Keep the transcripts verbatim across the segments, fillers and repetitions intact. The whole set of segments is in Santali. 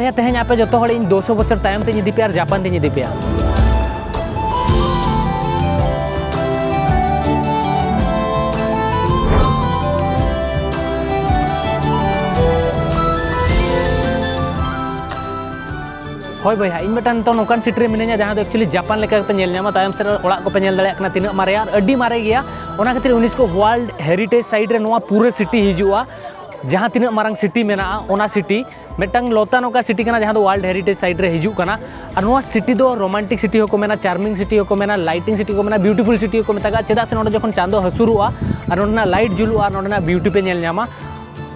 ᱵᱚᱭᱦᱟ, ᱛᱮᱦᱮᱧ ᱟᱯᱮ ᱡᱚᱛᱚ ᱦᱚᱲ ᱤᱧ ᱫᱩᱥᱚ ᱵᱚᱪᱷᱚᱨ ᱛᱟᱭᱚᱢ ᱛᱮᱧ ᱤᱫᱤ ᱯᱮᱭᱟ ᱟᱨ ᱡᱟᱯᱟᱱ ᱛᱮᱧ ᱤᱫᱤ ᱯᱮᱭᱟ᱾ ᱦᱳᱭ ᱵᱚᱭᱦᱟ, ᱤᱧ ᱢᱤᱫᱴᱟᱝ ᱱᱤᱛᱚᱜ ᱱᱚᱝᱠᱟᱱ ᱥᱤᱴᱤ ᱨᱮ ᱢᱤᱱᱟᱹᱧᱟ, ᱡᱟᱦᱟᱸ ᱫᱚ actually ᱡᱟᱯᱟᱱ ᱞᱮᱠᱟ ᱠᱟᱛᱮ ᱧᱮᱞ ᱧᱟᱢᱟ᱾ ᱛᱟᱭᱚᱢ ᱥᱮᱫ ᱨᱮ ᱚᱲᱟᱜ ᱠᱚᱯᱮ ᱧᱮᱞ ᱫᱟᱲᱮᱭᱟᱜ ᱠᱟᱱᱟ, ᱛᱤᱱᱟᱹᱜ ᱢᱟᱨᱮᱭᱟ ᱟᱨ ᱟᱹᱰᱤ ᱢᱟᱨᱮ ᱜᱮᱭᱟ᱾ ᱚᱱᱟ ᱠᱷᱟᱹᱛᱤᱨ UNESCO World Heritage Site ᱨᱮ ᱱᱚᱣᱟ ᱯᱩᱨᱟᱹ ᱥᱤᱴᱤ ᱦᱤᱡᱩᱜᱼᱟ᱾ ᱡᱟᱦᱟᱸ ᱛᱤᱱᱟᱹᱜ ᱢᱟᱨᱟᱝ ᱥᱤᱴᱤ ᱢᱮᱱᱟᱜᱼᱟ, ᱚᱱᱟ ᱥᱤᱴᱤ ᱢᱤᱫᱴᱟᱝ ᱞᱚᱛᱟ ᱱᱚᱝᱠᱟ ᱥᱤᱴᱤ ᱠᱟᱱᱟ, ᱡᱟᱦᱟᱸ ᱫᱚ World Heritage Site ᱨᱮ ᱦᱤᱡᱩᱜ ᱠᱟᱱᱟ᱾ ᱟᱨ ᱱᱚᱣᱟ ᱥᱤᱴᱤ ᱫᱚ romantic city ᱦᱚᱸᱠᱚ ᱢᱮᱱᱟ, charming city ᱦᱚᱸᱠᱚ ᱢᱮᱱᱟ, lighting city ᱠᱚ ᱢᱮᱱᱟ, beautiful city ᱦᱚᱸᱠᱚ ᱢᱮᱛᱟᱜᱼᱟ᱾ ᱪᱮᱫᱟᱜ ᱥᱮ ᱱᱚᱰᱮ ᱡᱚᱠᱷᱚᱱ ᱪᱟᱸᱫᱚ ᱦᱟᱹᱥᱩᱨᱚᱜᱼᱟ ᱟᱨ ᱱᱚᱸᱰᱮᱱᱟᱜ light ᱡᱩᱞᱩᱜᱼᱟ, ᱱᱚᱸᱰᱮᱱᱟᱜ beauty ᱯᱮ ᱧᱮᱞ ᱧᱟᱢᱟ,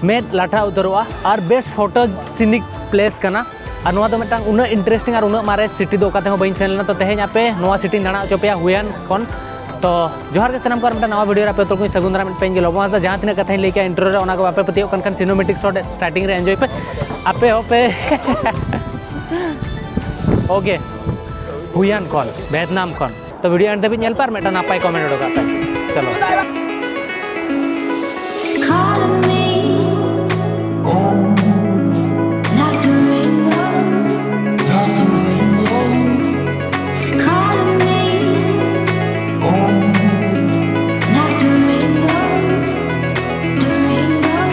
ᱢᱮᱫ ᱞᱟᱴᱷᱟ ᱩᱛᱟᱹᱨᱚᱜᱼᱟ᱾ ᱟᱨ ᱵᱮᱥ photogenic place ᱠᱟᱱᱟ᱾ ᱟᱨ ᱱᱚᱣᱟ ᱫᱚ ᱢᱤᱫᱴᱟᱝ ᱩᱱᱟᱹᱜ interesting ᱟᱨ ᱩᱱᱟᱹᱜ ᱢᱟᱨᱮ ᱥᱤᱴᱤ ᱫᱚ ᱚᱠᱟ ᱛᱮᱦᱚᱸ ᱵᱟᱹᱧ ᱥᱮᱱ ᱞᱮᱱᱟ᱾ ᱛᱚ ᱛᱮᱦᱮᱧ ᱟᱯᱮ ᱱᱚᱣᱟ ᱥᱤᱴᱤᱧ ᱫᱟᱬᱟ ᱦᱚᱪᱚ ᱯᱮᱭᱟ ᱦᱩᱭᱟᱱ ᱠᱷᱚᱱ᱾ ᱛᱚ ᱡᱚᱦᱟᱨ ᱜᱮ ᱥᱟᱱᱟᱢ ᱠᱚ, ᱟᱨ ᱢᱤᱫᱴᱟᱝ ᱱᱟᱣᱟ video ᱨᱮ ᱟᱯᱮ ᱡᱚᱛᱚ ᱠᱚᱧ ᱥᱟᱹᱜᱩᱱ ᱫᱟᱨᱟᱢ ᱢᱮᱫ ᱯᱮ᱾ ᱤᱧ ᱜᱮ ᱞᱚᱵᱚ ᱦᱟᱸᱥᱫᱟ᱾ ᱡᱟᱦᱟᱸ ᱛᱤᱱᱟᱹᱜ ᱠᱟᱛᱷᱟᱧ ᱞᱟᱹᱭ ᱠᱮᱜᱼᱟ intro ᱨᱮ, ᱚᱱᱟ ᱠᱚ ᱵᱟᱯᱮ ᱯᱟᱹᱛᱭᱟᱹᱜ ᱠᱟᱱ ᱠᱷᱟᱱ cinematic shot starting ᱨᱮ enjoy ᱯᱮ᱾ ᱟᱯᱮ ᱦᱚᱸᱯᱮ okay, ᱦᱩᱭᱟᱱ ᱠᱷᱚᱱ, ᱵᱷᱮᱛᱱᱟᱢ ᱠᱷᱚᱱ᱾ ᱛᱚ video end ᱫᱷᱟᱹᱵᱤᱡ ᱧᱮᱞ ᱯᱮ ᱟᱨ ᱢᱤᱫᱴᱟᱝ ᱱᱟᱯᱟᱭ comment ᱩᱰᱩᱠᱟᱜ ᱯᱮ᱾ ᱪᱚᱞᱚ᱾ It's calling me like the rainbow. It's calling me like the rainbow, the rainbow.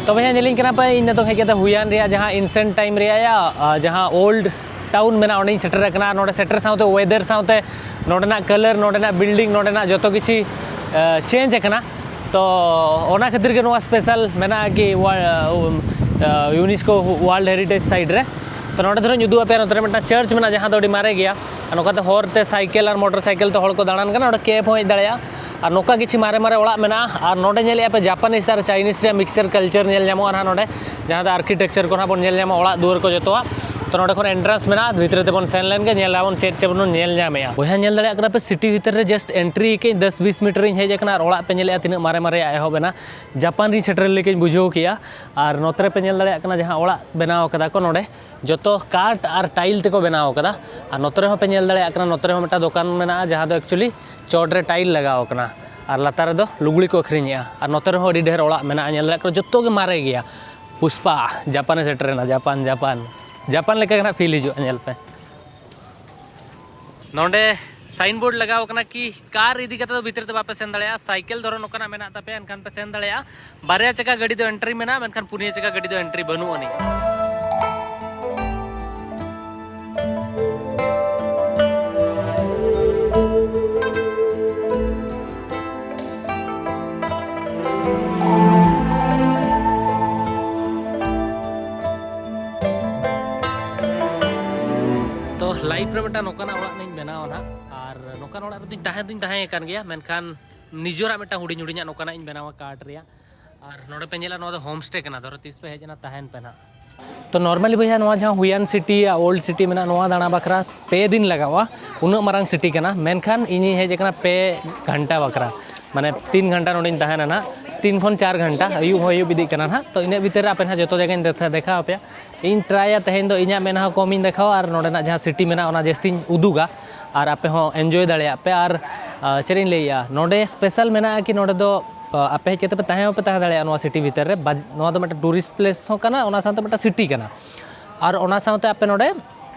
ᱛᱚ ᱵᱚᱭᱦᱟ, ᱧᱮᱞᱤᱧ ᱠᱟᱱᱟ ᱯᱮ, ᱤᱧ ᱱᱤᱛᱚᱜ ᱦᱮᱡ ᱠᱟᱛᱮ ᱦᱩᱭᱟᱱ ᱨᱮᱭᱟᱜ ᱡᱟᱦᱟᱸ ancient time ᱨᱮᱭᱟᱜ, ᱟ, ᱡᱟᱦᱟᱸ old ᱴᱟᱣᱩᱱ ᱢᱮᱱᱟᱜᱼᱟ, ᱚᱸᱰᱮᱧ ᱥᱮᱴᱮᱨ ᱟᱠᱟᱱᱟ᱾ ᱟᱨ ᱱᱚᱰᱮ ᱥᱮᱴᱮᱨ ᱥᱟᱶᱛᱮ ᱣᱮᱫᱟᱨ ᱥᱟᱶᱛᱮ ᱱᱚᱰᱮᱱᱟᱜ ᱠᱟᱞᱟᱨ, ᱱᱚᱰᱮᱱᱟᱜ ᱵᱤᱞᱰᱤᱝ, ᱱᱚᱰᱮᱱᱟᱜ ᱡᱚᱛᱚ ᱠᱤᱪᱷᱤ ᱪᱮᱧᱡᱽ ᱟᱠᱟᱱᱟ᱾ ᱛᱚ ᱚᱱᱟ ᱠᱷᱟᱹᱛᱤᱨ ᱜᱮ ᱱᱚᱣᱟ ᱥᱯᱮᱥᱟᱞ ᱢᱮᱱᱟᱜᱼᱟ ᱠᱤ ᱤᱭᱩᱱᱮᱥᱠᱳ ᱣᱟᱨᱞᱰ ᱦᱮᱨᱤᱴᱮᱡᱽ ᱥᱟᱭᱤᱴ ᱨᱮ᱾ ᱛᱚ ᱱᱚᱰᱮ ᱫᱷᱚᱨᱚᱧ ᱩᱫᱩᱜ ᱟᱯᱮᱭᱟ, ᱱᱚᱛᱮ ᱨᱮ ᱢᱤᱫᱴᱟᱝ ᱪᱟᱨᱪ ᱢᱮᱱᱟᱜᱼᱟ, ᱡᱟᱦᱟᱸ ᱫᱚ ᱟᱹᱰᱤ ᱢᱟᱨᱮ ᱜᱮᱭᱟ᱾ ᱟᱨ ᱱᱚᱝᱠᱟᱛᱮ ᱦᱚᱨ ᱛᱮ ᱥᱟᱭᱠᱮᱞ ᱟᱨ ᱢᱚᱴᱚᱨ ᱥᱟᱭᱠᱮᱞ ᱛᱮ ᱦᱚᱲ ᱠᱚ ᱫᱟᱬᱟᱱ ᱠᱟᱱᱟ᱾ ᱚᱸᱰᱮ ᱠᱮᱵᱽ ᱦᱚᱸ ᱦᱮᱡ ᱫᱟᱲᱮᱭᱟᱜᱼᱟ᱾ ᱟᱨ ᱱᱚᱝᱠᱟ ᱠᱤᱪᱷᱤ ᱢᱟᱨᱮ ᱢᱟᱨᱮ ᱚᱲᱟᱜ ᱢᱮᱱᱟᱜᱼᱟ᱾ ᱟᱨ ᱱᱚᱰᱮ ᱧᱮᱞᱮᱫᱼᱟ ᱯᱮ ᱡᱟᱯᱟᱱᱤᱡᱽ ᱟᱨ ᱪᱟᱭᱱᱤᱡᱽ ᱨᱮᱭᱟᱜ ᱢᱤᱠᱥᱪᱟᱨ ᱠᱟᱞᱪᱟᱨ ᱧᱮᱞ ᱧᱟᱢᱚᱜᱼᱟ ᱱᱟᱦᱟᱜ ᱱᱚᱰᱮ, ᱡᱟᱦᱟᱸ ᱫᱚ ᱟᱨᱠᱤᱴᱮᱠᱪᱟᱨ ᱠᱚ ᱱᱟᱦᱟᱜ ᱵᱚᱱ ᱧᱮᱞ ᱧᱟᱢᱟ ᱚᱲᱟᱜ ᱫᱩᱣᱟᱹᱨ ᱠᱚ ᱡᱚᱛᱚᱣᱟᱜ᱾ ᱛᱚ ᱱᱚᱰᱮ ᱠᱷᱚᱱ ᱮᱱᱴᱨᱟᱱᱥ ᱢᱮᱱᱟᱜᱼᱟ, ᱵᱷᱤᱛᱨᱤ ᱛᱮᱵᱚᱱ ᱥᱮᱱ ᱞᱮᱱ ᱜᱮ ᱧᱮᱞ ᱟᱵᱚᱱ ᱪᱮᱫ ᱪᱮᱫ ᱵᱚᱱ ᱧᱮᱞ ᱧᱟᱢᱮᱜᱼᱟ᱾ ᱵᱚᱭᱦᱟ ᱧᱮᱞ ᱫᱟᱲᱮᱭᱟᱜ ᱠᱟᱱᱟ ᱯᱮ ᱥᱤᱴᱤ ᱵᱷᱤᱛᱨᱤ ᱨᱮ ᱡᱟᱥᱴ ᱮᱱᱴᱨᱤ ᱠᱟᱹᱧ ᱫᱚᱥ ᱵᱤᱥ ᱢᱤᱴᱟᱨ ᱤᱧ ᱦᱮᱡ ᱟᱠᱟᱱᱟ ᱟᱨ ᱚᱲᱟᱜ ᱯᱮ ᱧᱮᱞᱮᱫᱼᱟ ᱛᱤᱱᱟᱹᱜ ᱢᱟᱨᱮ ᱢᱟᱨᱮᱭᱟᱜ ᱮᱦᱚᱵ ᱮᱱᱟ᱾ ᱡᱟᱯᱟᱱ ᱨᱤᱧ ᱥᱮᱴᱮᱨ ᱞᱮᱠᱟᱧ ᱵᱩᱡᱷᱟᱹᱣ ᱠᱮᱜᱼᱟ᱾ ᱟᱨ ᱱᱚᱛᱮ ᱨᱮᱯᱮ ᱧᱮᱞ ᱫᱟᱲᱮᱭᱟᱜ ᱠᱟᱱᱟ ᱡᱟᱦᱟᱸ ᱚᱲᱟᱜ ᱵᱮᱱᱟᱣ ᱠᱟᱫᱟ ᱠᱚ ᱱᱚᱰᱮ, ᱡᱚᱛᱚ ᱠᱟᱴ ᱟᱨ ᱴᱟᱭᱤᱞ ᱛᱮᱠᱚ ᱵᱮᱱᱟᱣ ᱠᱟᱫᱟ᱾ ᱟᱨ ᱱᱚᱛᱮ ᱨᱮᱦᱚᱸ ᱯᱮ ᱧᱮᱞ ᱫᱟᱲᱮᱭᱟᱜ ᱠᱟᱱᱟ, ᱱᱚᱛᱮ ᱨᱮᱦᱚᱸ ᱢᱤᱫᱴᱟᱝ ᱫᱚᱠᱟᱱ ᱢᱮᱱᱟᱜᱼᱟ ᱡᱟᱦᱟᱸ ᱫᱚ ᱮᱠᱪᱩᱭᱮᱞᱤ ᱪᱚᱴ ᱨᱮ ᱴᱟᱭᱤᱞ ᱞᱟᱜᱟᱣ ᱠᱟᱱᱟ ᱟᱨ ᱞᱟᱛᱟᱨ ᱨᱮᱫᱚ ᱞᱩᱜᱽᱲᱤ ᱠᱚ ᱟᱹᱠᱷᱨᱤᱧᱮᱜᱼᱟ᱾ ᱟᱨ ᱱᱚᱛᱮ ᱨᱮᱦᱚᱸ ᱟᱹᱰᱤ ᱰᱷᱮᱨ ᱚᱲᱟᱜ ᱢᱮᱱᱟᱜᱼᱟ, ᱧᱮᱞ ᱫᱟᱲᱮᱭᱟᱜ ᱠᱟᱱᱟ ᱡᱚᱛᱚ ᱜᱮ ᱢᱟᱨᱮ ᱜᱮᱭᱟ᱾ ᱯᱩᱥᱯᱟ ᱡᱟᱯᱟᱱᱮ ᱥᱮᱴᱮᱨᱮᱱᱟ, ᱡᱟᱯᱟᱱ, ᱡᱟᱯᱟᱱ, ᱡᱟᱯᱟᱱ ᱞᱮᱠᱟ ᱜᱮ ᱱᱟᱜ ᱯᱷᱤᱞ ᱦᱤᱡᱩᱜᱼᱟ, ᱧᱮᱞ ᱯᱮ᱾ ᱱᱚᱰᱮ ᱥᱟᱭᱤᱱ ᱵᱳᱨᱰ ᱞᱟᱜᱟᱣ ᱠᱟᱱᱟ ᱠᱤ ᱠᱟᱨ ᱤᱫᱤ ᱠᱟᱛᱮ ᱫᱚ ᱵᱷᱤᱛᱤᱨ ᱛᱮ ᱵᱟᱯᱮ ᱥᱮᱱ ᱫᱟᱲᱮᱭᱟᱜᱼᱟ, ᱥᱟᱭᱠᱮᱞ ᱫᱷᱚᱨᱚ ᱱᱚᱝᱠᱟᱱᱟᱜ ᱢᱮᱱᱟᱜ ᱛᱟᱯᱮᱭᱟ ᱮᱱᱠᱷᱟᱱ ᱯᱮ ᱥᱮᱱ ᱫᱟᱲᱮᱭᱟᱜᱼᱟ᱾ ᱵᱟᱨᱭᱟ ᱪᱟᱠᱟ ᱜᱟᱹᱰᱤ ᱫᱚ ᱮᱱᱴᱨᱤ ᱢᱮᱱᱟᱜᱼᱟ, ᱢᱮᱱᱠᱷᱟᱱ ᱯᱩᱱᱭᱟᱹ ᱪᱟᱠᱟ ᱜᱟᱹᱰᱤ ᱫᱚ ᱮᱱᱴᱨᱤ ᱵᱟᱹᱱᱩᱜ ᱟᱹᱱᱤᱡ᱾ ᱛᱚ ᱞᱟᱭᱤᱯᱷ ᱨᱮ ᱢᱤᱫᱴᱟᱝ ᱱᱚᱝᱠᱟᱱᱟᱜ ᱚᱲᱟᱜ ᱱᱟᱜ ᱤᱧ ᱵᱮᱱᱟᱣᱟ ᱱᱟᱜ, ᱟᱨ ᱱᱚᱝᱠᱟᱱ ᱚᱲᱟᱜ ᱨᱮᱫᱚᱧ ᱛᱟᱦᱮᱸ ᱫᱚᱧ ᱛᱟᱦᱮᱸ ᱟᱠᱟᱱ ᱜᱮᱭᱟ, ᱢᱮᱱᱠᱷᱟᱱ ᱱᱤᱡᱮᱨᱟᱜ ᱢᱤᱫᱴᱟᱝ ᱦᱩᱰᱤᱧ ᱦᱩᱰᱤᱧᱟᱜ ᱱᱚᱝᱠᱟᱱᱟᱜ ᱤᱧ ᱵᱮᱱᱟᱣᱟ ᱠᱟᱴ ᱨᱮᱭᱟᱜ᱾ ᱟᱨ ᱱᱚᱰᱮ ᱯᱮ ᱧᱮᱞᱟ, ᱱᱚᱣᱟ ᱫᱚ ᱦᱳᱢ ᱥᱴᱮ ᱠᱟᱱᱟ, ᱫᱷᱚᱨᱚ ᱛᱤᱥ ᱯᱮ ᱦᱮᱡ ᱮᱱᱟ ᱛᱟᱦᱮᱱ ᱯᱮ ᱱᱟᱜ᱾ ᱛᱚ ᱱᱚᱨᱢᱟᱞᱤ ᱵᱚᱭᱦᱟ, ᱱᱚᱣᱟ ᱡᱟᱦᱟᱸ ᱦᱩᱭᱟᱱ ᱥᱤᱴᱤ ᱭᱟ ᱳᱞᱰ ᱥᱤᱴᱤ ᱢᱮᱱᱟᱜᱼᱟ, ᱱᱚᱣᱟ ᱫᱟᱬᱟ ᱵᱟᱠᱷᱨᱟ ᱯᱮ ᱫᱤᱱ ᱞᱟᱜᱟᱜᱼᱟ, ᱩᱱᱟᱹᱜ ᱢᱟᱨᱟᱝ ᱥᱤᱴᱤ ᱠᱟᱱᱟ, ᱢᱮᱱᱠᱷᱟᱱ ᱤᱧᱤᱧ ᱦᱮᱡ ᱟᱠᱟᱱᱟ ᱯᱮ ᱜᱷᱚᱱᱴᱟ ᱵᱟᱠᱷᱨᱟ, ᱢᱟᱱᱮ ᱛᱤᱱ ᱜᱷᱚᱱᱴᱟ ᱱᱚᱰᱮᱧ ᱛᱟᱦᱮᱱᱟ ᱱᱟᱜ, ᱛᱤᱱ ᱠᱷᱚᱱ ᱪᱟᱨ ᱜᱷᱚᱱᱴᱟ, ᱟᱹᱭᱩᱵ ᱦᱚᱸ ᱟᱹᱭᱩᱵ ᱤᱫᱤᱜ ᱠᱟᱱᱟ ᱱᱟᱜ᱾ ᱛᱚ ᱤᱱᱟᱹᱜ ᱵᱷᱤᱛᱤᱨ ᱨᱮ ᱟᱯᱮ ᱱᱟᱜ ᱡᱚᱛᱚ ᱡᱟᱭᱜᱟᱧ ᱫᱮᱠᱷᱟ-, ᱫᱮᱠᱷᱟᱣ ᱟᱯᱮᱭᱟ᱾ ᱤᱧ ᱴᱨᱟᱭᱟ ᱛᱮᱦᱮᱧ ᱫᱚ ᱤᱧᱟᱹᱜ ᱢᱮᱫᱦᱟ ᱠᱚᱢᱤᱧ ᱫᱮᱠᱷᱟᱣᱟ ᱟᱨ ᱱᱚᱰᱮᱱᱟᱜ ᱡᱟᱦᱟᱸ ᱥᱤᱴᱤ ᱢᱮᱱᱟᱜᱼᱟ ᱚᱱᱟ ᱡᱟᱹᱥᱛᱤᱧ ᱩᱫᱩᱜᱟ, ᱟᱨ ᱟᱯᱮ ᱦᱚᱸ ᱮᱱᱡᱚᱭ ᱫᱟᱲᱮᱭᱟᱜ ᱯᱮ᱾ ᱟᱨ ᱟᱨ ᱪᱮᱫ ᱤᱧ ᱞᱟᱹᱭᱟ, ᱱᱚᱰᱮ ᱥᱯᱮᱥᱟᱞ ᱢᱮᱱᱟᱜᱼᱟ ᱠᱤ ᱱᱚᱰᱮ ᱫᱚ ᱟᱯᱮ ᱦᱮᱡ ᱠᱟᱛᱮ ᱯᱮ ᱛᱟᱦᱮᱸ ᱦᱚᱸᱯᱮ ᱛᱟᱦᱮᱸ ᱫᱟᱲᱮᱭᱟᱜᱼᱟ ᱱᱚᱣᱟ ᱥᱤᱴᱤ ᱵᱷᱤᱛᱤᱨ ᱨᱮ᱾ ᱱᱚᱣᱟ ᱫᱚ ᱢᱤᱫᱴᱟᱝ ᱴᱩᱨᱤᱥᱴ ᱯᱞᱮᱥ ᱦᱚᱸ ᱠᱟᱱᱟ, ᱚᱱᱟ ᱥᱟᱶᱛᱮ ᱢᱤᱫᱴᱟᱝ ᱥᱤᱴᱤ ᱠᱟᱱᱟ᱾ ᱟᱨ ᱚᱱᱟ ᱥᱟᱶᱛᱮ ᱟᱯᱮ ᱱᱚᱰᱮ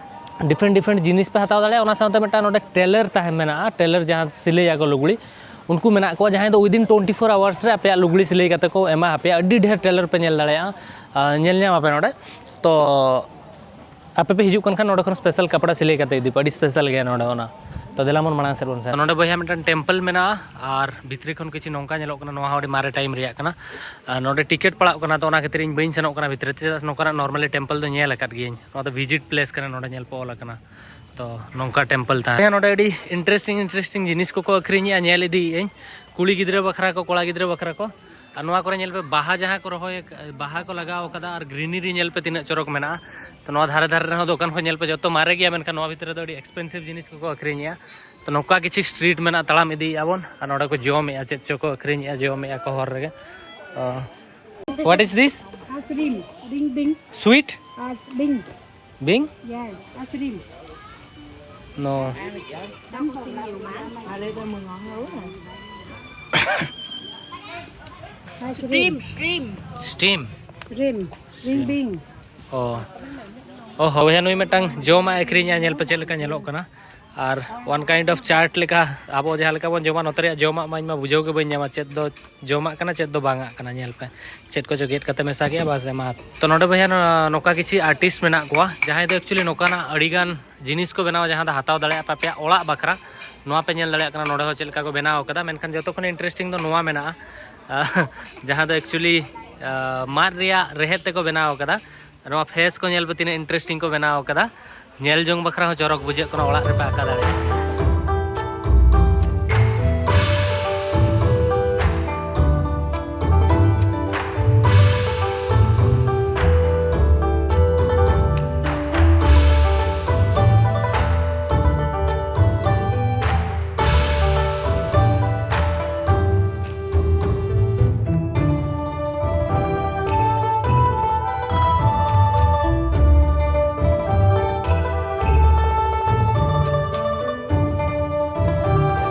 ᱰᱤᱯᱷᱟᱨᱮᱱᱴ ᱰᱤᱯᱷᱟᱨᱮᱱᱴ ᱡᱤᱱᱤᱥ ᱯᱮ ᱦᱟᱛᱟᱣ ᱫᱟᱲᱮᱭᱟᱜᱼᱟ᱾ ᱚᱱᱟ ᱥᱟᱶᱛᱮ ᱢᱤᱫᱴᱟᱝ ᱱᱚᱰᱮ ᱴᱮᱞᱟᱨ ᱛᱟᱦᱮᱸ ᱢᱮᱱᱟᱜᱼᱟ, ᱴᱮᱞᱟᱨ ᱡᱟᱦᱟᱸ ᱥᱤᱞᱟᱹᱭᱟᱠᱚ ᱞᱩᱜᱽᱲᱤ, ᱩᱱᱠᱩ ᱢᱮᱱᱟᱜ ᱠᱚᱣᱟ, ᱡᱟᱦᱟᱸᱭ ᱫᱚ ᱩᱭᱫᱤᱱ ᱴᱩᱭᱮᱱᱴᱤ ᱯᱷᱳᱨ ᱟᱣᱟᱨᱥ ᱨᱮ ᱟᱯᱮᱭᱟᱜ ᱞᱩᱜᱽᱲᱤ ᱥᱤᱞᱟᱹᱭ ᱠᱟᱛᱮ ᱠᱚ ᱮᱢᱟ ᱟᱯᱮᱭᱟ᱾ ᱟᱹᱰᱤ ᱰᱷᱮᱨ ᱴᱮᱞᱟᱨ ᱯᱮ ᱧᱮᱞ ᱫᱟᱲᱮᱭᱟᱜᱼᱟ, ᱧᱮᱞ ᱧᱟᱢ ᱟᱯᱮ ᱱᱚᱰᱮ᱾ ᱛᱚ ᱟᱯᱮ ᱯᱮ ᱦᱤᱡᱩᱜ ᱠᱟᱱ ᱠᱷᱟᱱ ᱱᱚᱸᱰᱮ ᱠᱷᱚᱱ ᱥᱯᱮᱥᱟᱞ ᱠᱟᱯᱲᱟ ᱥᱤᱞᱟᱹᱭ ᱠᱟᱛᱮ ᱤᱫᱤ ᱯᱮ, ᱟᱹᱰᱤ ᱥᱯᱮᱥᱟᱞ ᱜᱮᱭᱟ ᱱᱚᱸᱰᱮ ᱚᱱᱟ᱾ ᱛᱚ ᱫᱮᱞᱟ ᱵᱚᱱ ᱢᱟᱲᱟᱝ ᱥᱮᱫ ᱵᱚᱱ ᱥᱮᱱ᱾ ᱱᱚᱸᱰᱮ ᱵᱚᱭᱦᱟ ᱢᱤᱫᱴᱟᱝ ᱴᱮᱢᱯᱞ ᱢᱮᱱᱟᱜᱼᱟ, ᱟᱨ ᱵᱷᱤᱛᱨᱤ ᱠᱷᱚᱱ ᱠᱤᱪᱷᱩ ᱱᱚᱝᱠᱟ ᱧᱮᱞᱚᱜ ᱠᱟᱱᱟ, ᱱᱚᱣᱟ ᱦᱚᱸ ᱟᱹᱰᱤ ᱢᱟᱨᱮ ᱴᱟᱭᱤᱢ ᱨᱮᱭᱟᱜ ᱠᱟᱱᱟ᱾ ᱟᱨ ᱱᱚᱸᱰᱮ ᱴᱤᱠᱤᱴ ᱯᱟᱲᱟᱜ ᱠᱟᱱᱟ, ᱛᱚ ᱚᱱᱟ ᱠᱷᱟᱹᱛᱤᱨ ᱤᱧ ᱵᱟᱹᱧ ᱥᱮᱱᱚᱜ ᱠᱟᱱᱟ ᱵᱷᱤᱛᱨᱤ ᱛᱮ᱾ ᱪᱮᱫᱟᱜ ᱥᱮ ᱱᱚᱝᱠᱟᱱᱟᱜ ᱱᱚᱨᱢᱟᱞᱤ ᱴᱮᱢᱯᱞ ᱫᱚ ᱧᱮᱞ ᱟᱠᱟᱫ ᱜᱤᱭᱟᱹᱧ, ᱱᱚᱣᱟ ᱫᱚ ᱵᱷᱤᱡᱤᱴ ᱯᱞᱮᱥ ᱠᱟᱱᱟ, ᱱᱚᱸᱰᱮ ᱧᱮᱞ ᱯᱮ ᱚᱞ ᱟᱠᱟᱱᱟ᱾ ᱛᱚ ᱱᱚᱝᱠᱟ ᱴᱮᱢᱯᱞ ᱛᱟᱦᱮᱸ ᱱᱚᱸᱰᱮ ᱟᱹᱰᱤ ᱤᱱᱴᱟᱨᱮᱥᱴᱤᱝ ᱤᱱᱴᱟᱨᱮᱥᱴᱤᱝ ᱡᱤᱱᱤᱥ ᱠᱚᱠᱚ ᱟᱹᱠᱷᱨᱤᱧᱮᱜᱼᱟ, ᱧᱮᱞ ᱤᱫᱤᱭᱮᱜ ᱟᱹᱧ᱾ ᱠᱩᱲᱤ ᱜᱤᱫᱽᱨᱟᱹ ᱵᱟᱠᱷᱨᱟ ᱠᱚ, ᱠᱚᱲᱟ ᱜᱤᱫᱽᱨᱟᱹ ᱵᱟᱠᱷᱨᱟ ᱠᱚ᱾ ᱟᱨ ᱱᱚᱣᱟ ᱠᱚᱨᱮ ᱧᱮᱞ ᱯᱮ, ᱵᱟᱦᱟ ᱡᱟᱦᱟᱸ ᱠᱚ ᱨᱚᱦᱚᱭ ᱟᱠ-, ᱵᱟᱦᱟ ᱠᱚ ᱞᱟᱜᱟᱣ ᱟᱠᱟᱫᱟ, ᱟᱨ ᱜᱨᱤᱱᱟᱨᱤ ᱧᱮᱞ ᱯᱮ ᱛᱤᱱᱟᱹᱜ ᱪᱚᱨᱚᱠ ᱢᱮᱱᱟᱜᱼᱟ᱾ ᱛᱚ ᱱᱚᱣᱟ ᱫᱷᱟᱨᱮ ᱫᱷᱟᱨᱮ ᱨᱮᱦᱚᱸ ᱫᱚᱠᱟᱱ ᱠᱚ ᱧᱮᱞ ᱯᱮ, ᱡᱚᱛᱚ ᱢᱟᱨᱮ ᱜᱮᱭᱟ, ᱢᱮᱱᱠᱷᱟᱱ ᱱᱚᱣᱟ ᱵᱷᱤᱛᱨᱤ ᱨᱮᱫᱚ ᱟᱹᱰᱤ ᱮᱠᱥᱯᱮᱱᱥᱤᱵᱷ ᱡᱤᱱᱤᱥ ᱠᱚᱠᱚ ᱟᱹᱠᱷᱨᱤᱧᱮᱜᱼᱟ᱾ ᱛᱚ ᱱᱚᱝᱠᱟ ᱠᱤᱪᱷᱩ ᱥᱴᱨᱤᱴ ᱢᱮᱱᱟᱜᱼᱟ, ᱛᱟᱲᱟᱢ ᱤᱫᱤᱭᱮᱜᱼᱟ ᱵᱚᱱ, ᱟᱨ ᱱᱚᱸᱰᱮ ᱠᱚ ᱡᱚᱢᱮᱜᱼᱟ, ᱪᱮᱫ ᱪᱚ ᱠᱚ ᱟᱹᱠᱷᱨᱤᱧᱮᱜᱼᱟ, ᱡᱚᱢᱮᱜᱼᱟ ᱠᱚ ᱦᱚᱨ ᱨᱮᱜᱮ᱾ ᱚ᱾ What is this? Ice cream. Bing bing. Sweet? Ice bing. Bing? Yeah, ice cream. No. Ice cream. Stream, stream. Steam. Stream. Bing bing. ᱚ᱾ ᱚ ᱦᱚᱸ, ᱵᱚᱭᱦᱟ, ᱱᱩᱭ ᱢᱤᱫᱴᱟᱝ ᱡᱚᱢᱟᱜ ᱮ ᱟᱹᱠᱷᱨᱤᱧᱟ, ᱧᱮᱞ ᱯᱮ ᱪᱮᱫ ᱞᱮᱠᱟ ᱧᱮᱞᱚᱜ ᱠᱟᱱᱟ᱾ ᱟᱨ one kind of chart ᱞᱮᱠᱟ, ᱟᱵᱚ ᱡᱟᱦᱟᱸ ᱞᱮᱠᱟ ᱵᱚᱱ ᱡᱚᱢᱟ, ᱱᱚᱛᱮ ᱨᱮᱭᱟᱜ ᱡᱚᱢᱟᱜ ᱢᱟ ᱤᱧ ᱢᱟ ᱵᱩᱡᱷᱟᱹᱣ ᱜᱮ ᱵᱟᱹᱧ ᱧᱟᱢᱟ, ᱪᱮᱫ ᱫᱚ ᱡᱚᱢᱟᱜ ᱠᱟᱱᱟ, ᱪᱮᱫ ᱫᱚ ᱵᱟᱝᱟᱜ ᱠᱟᱱᱟ᱾ ᱧᱮᱞ ᱯᱮ, ᱪᱮᱫ ᱠᱚᱪᱚ ᱜᱮᱫ ᱠᱟᱛᱮ ᱢᱮᱥᱟ ᱠᱮᱜᱼᱟ, ᱵᱟᱥ ᱮᱢᱟ᱾ ᱛᱚ ᱱᱚᱰᱮ ᱵᱚᱭᱦᱟ, ᱱᱚ-, ᱱᱚᱝᱠᱟ ᱠᱤᱪᱷᱩ ᱟᱨᱴᱤᱥᱴ ᱢᱮᱱᱟᱜ ᱠᱚᱣᱟ, ᱡᱟᱦᱟᱸᱭ ᱫᱚ ᱮᱠᱪᱩᱭᱮᱞᱤ ᱱᱚᱝᱠᱟᱱᱟᱜ ᱟᱹᱰᱤᱜᱟᱱ ᱡᱤᱱᱤᱥ ᱠᱚ ᱵᱮᱱᱟᱣᱟ, ᱡᱟᱦᱟᱸ ᱫᱚ ᱦᱟᱛᱟᱣ ᱫᱟᱲᱮᱭᱟᱜᱼᱟ ᱯᱮ ᱟᱯᱮᱭᱟᱜ ᱚᱲᱟᱜ ᱵᱟᱠᱷᱨᱟ᱾ ᱱᱚᱣᱟ ᱯᱮ ᱧᱮᱞ ᱫᱟᱲᱮᱭᱟᱜ ᱠᱟᱱᱟ, ᱱᱚᱰᱮ ᱦᱚᱸ ᱪᱮᱫ ᱞᱮᱠᱟ ᱠᱚ ᱵᱮᱱᱟᱣ ᱠᱟᱫᱟ, ᱢᱮᱱᱠᱷᱟᱱ ᱡᱚᱛᱚ ᱠᱷᱚᱱ ᱤᱱᱴᱟᱨᱮᱥᱴᱤᱝ ᱫᱚ ᱱᱚᱣᱟ ᱢᱮᱱᱟᱜᱼᱟ, ᱡᱟᱦᱟᱸ ᱫᱚ ᱮᱠᱪᱩᱭᱮᱞᱤ, ᱟᱸ, ᱢᱟᱫ ᱨᱮᱭᱟᱜ ᱨᱮᱦᱮᱫ ᱛᱮᱠᱚ ᱵᱮᱱᱟᱣ ᱠᱟᱫᱟ᱾ ᱱᱚᱣᱟ ᱯᱷᱮᱥ ᱠᱚ ᱧᱮᱞ ᱯᱮ, ᱛᱤᱱᱟᱹᱜ ᱤᱱᱴᱟᱨᱮᱥᱴᱤᱝ ᱠᱚ ᱵᱮᱱᱟᱣ ᱠᱟᱫᱟ᱾ ᱧᱮᱞ ᱡᱚᱝ ᱵᱟᱠᱷᱨᱟ ᱦᱚᱸ ᱪᱚᱨᱚᱠ ᱵᱩᱡᱷᱟᱹᱜ ᱠᱟᱱᱟ, ᱚᱲᱟᱜ ᱨᱮᱯᱮ ᱟᱸᱠᱟᱣ ᱫᱟᱲᱮᱭᱟᱜᱼᱟ᱾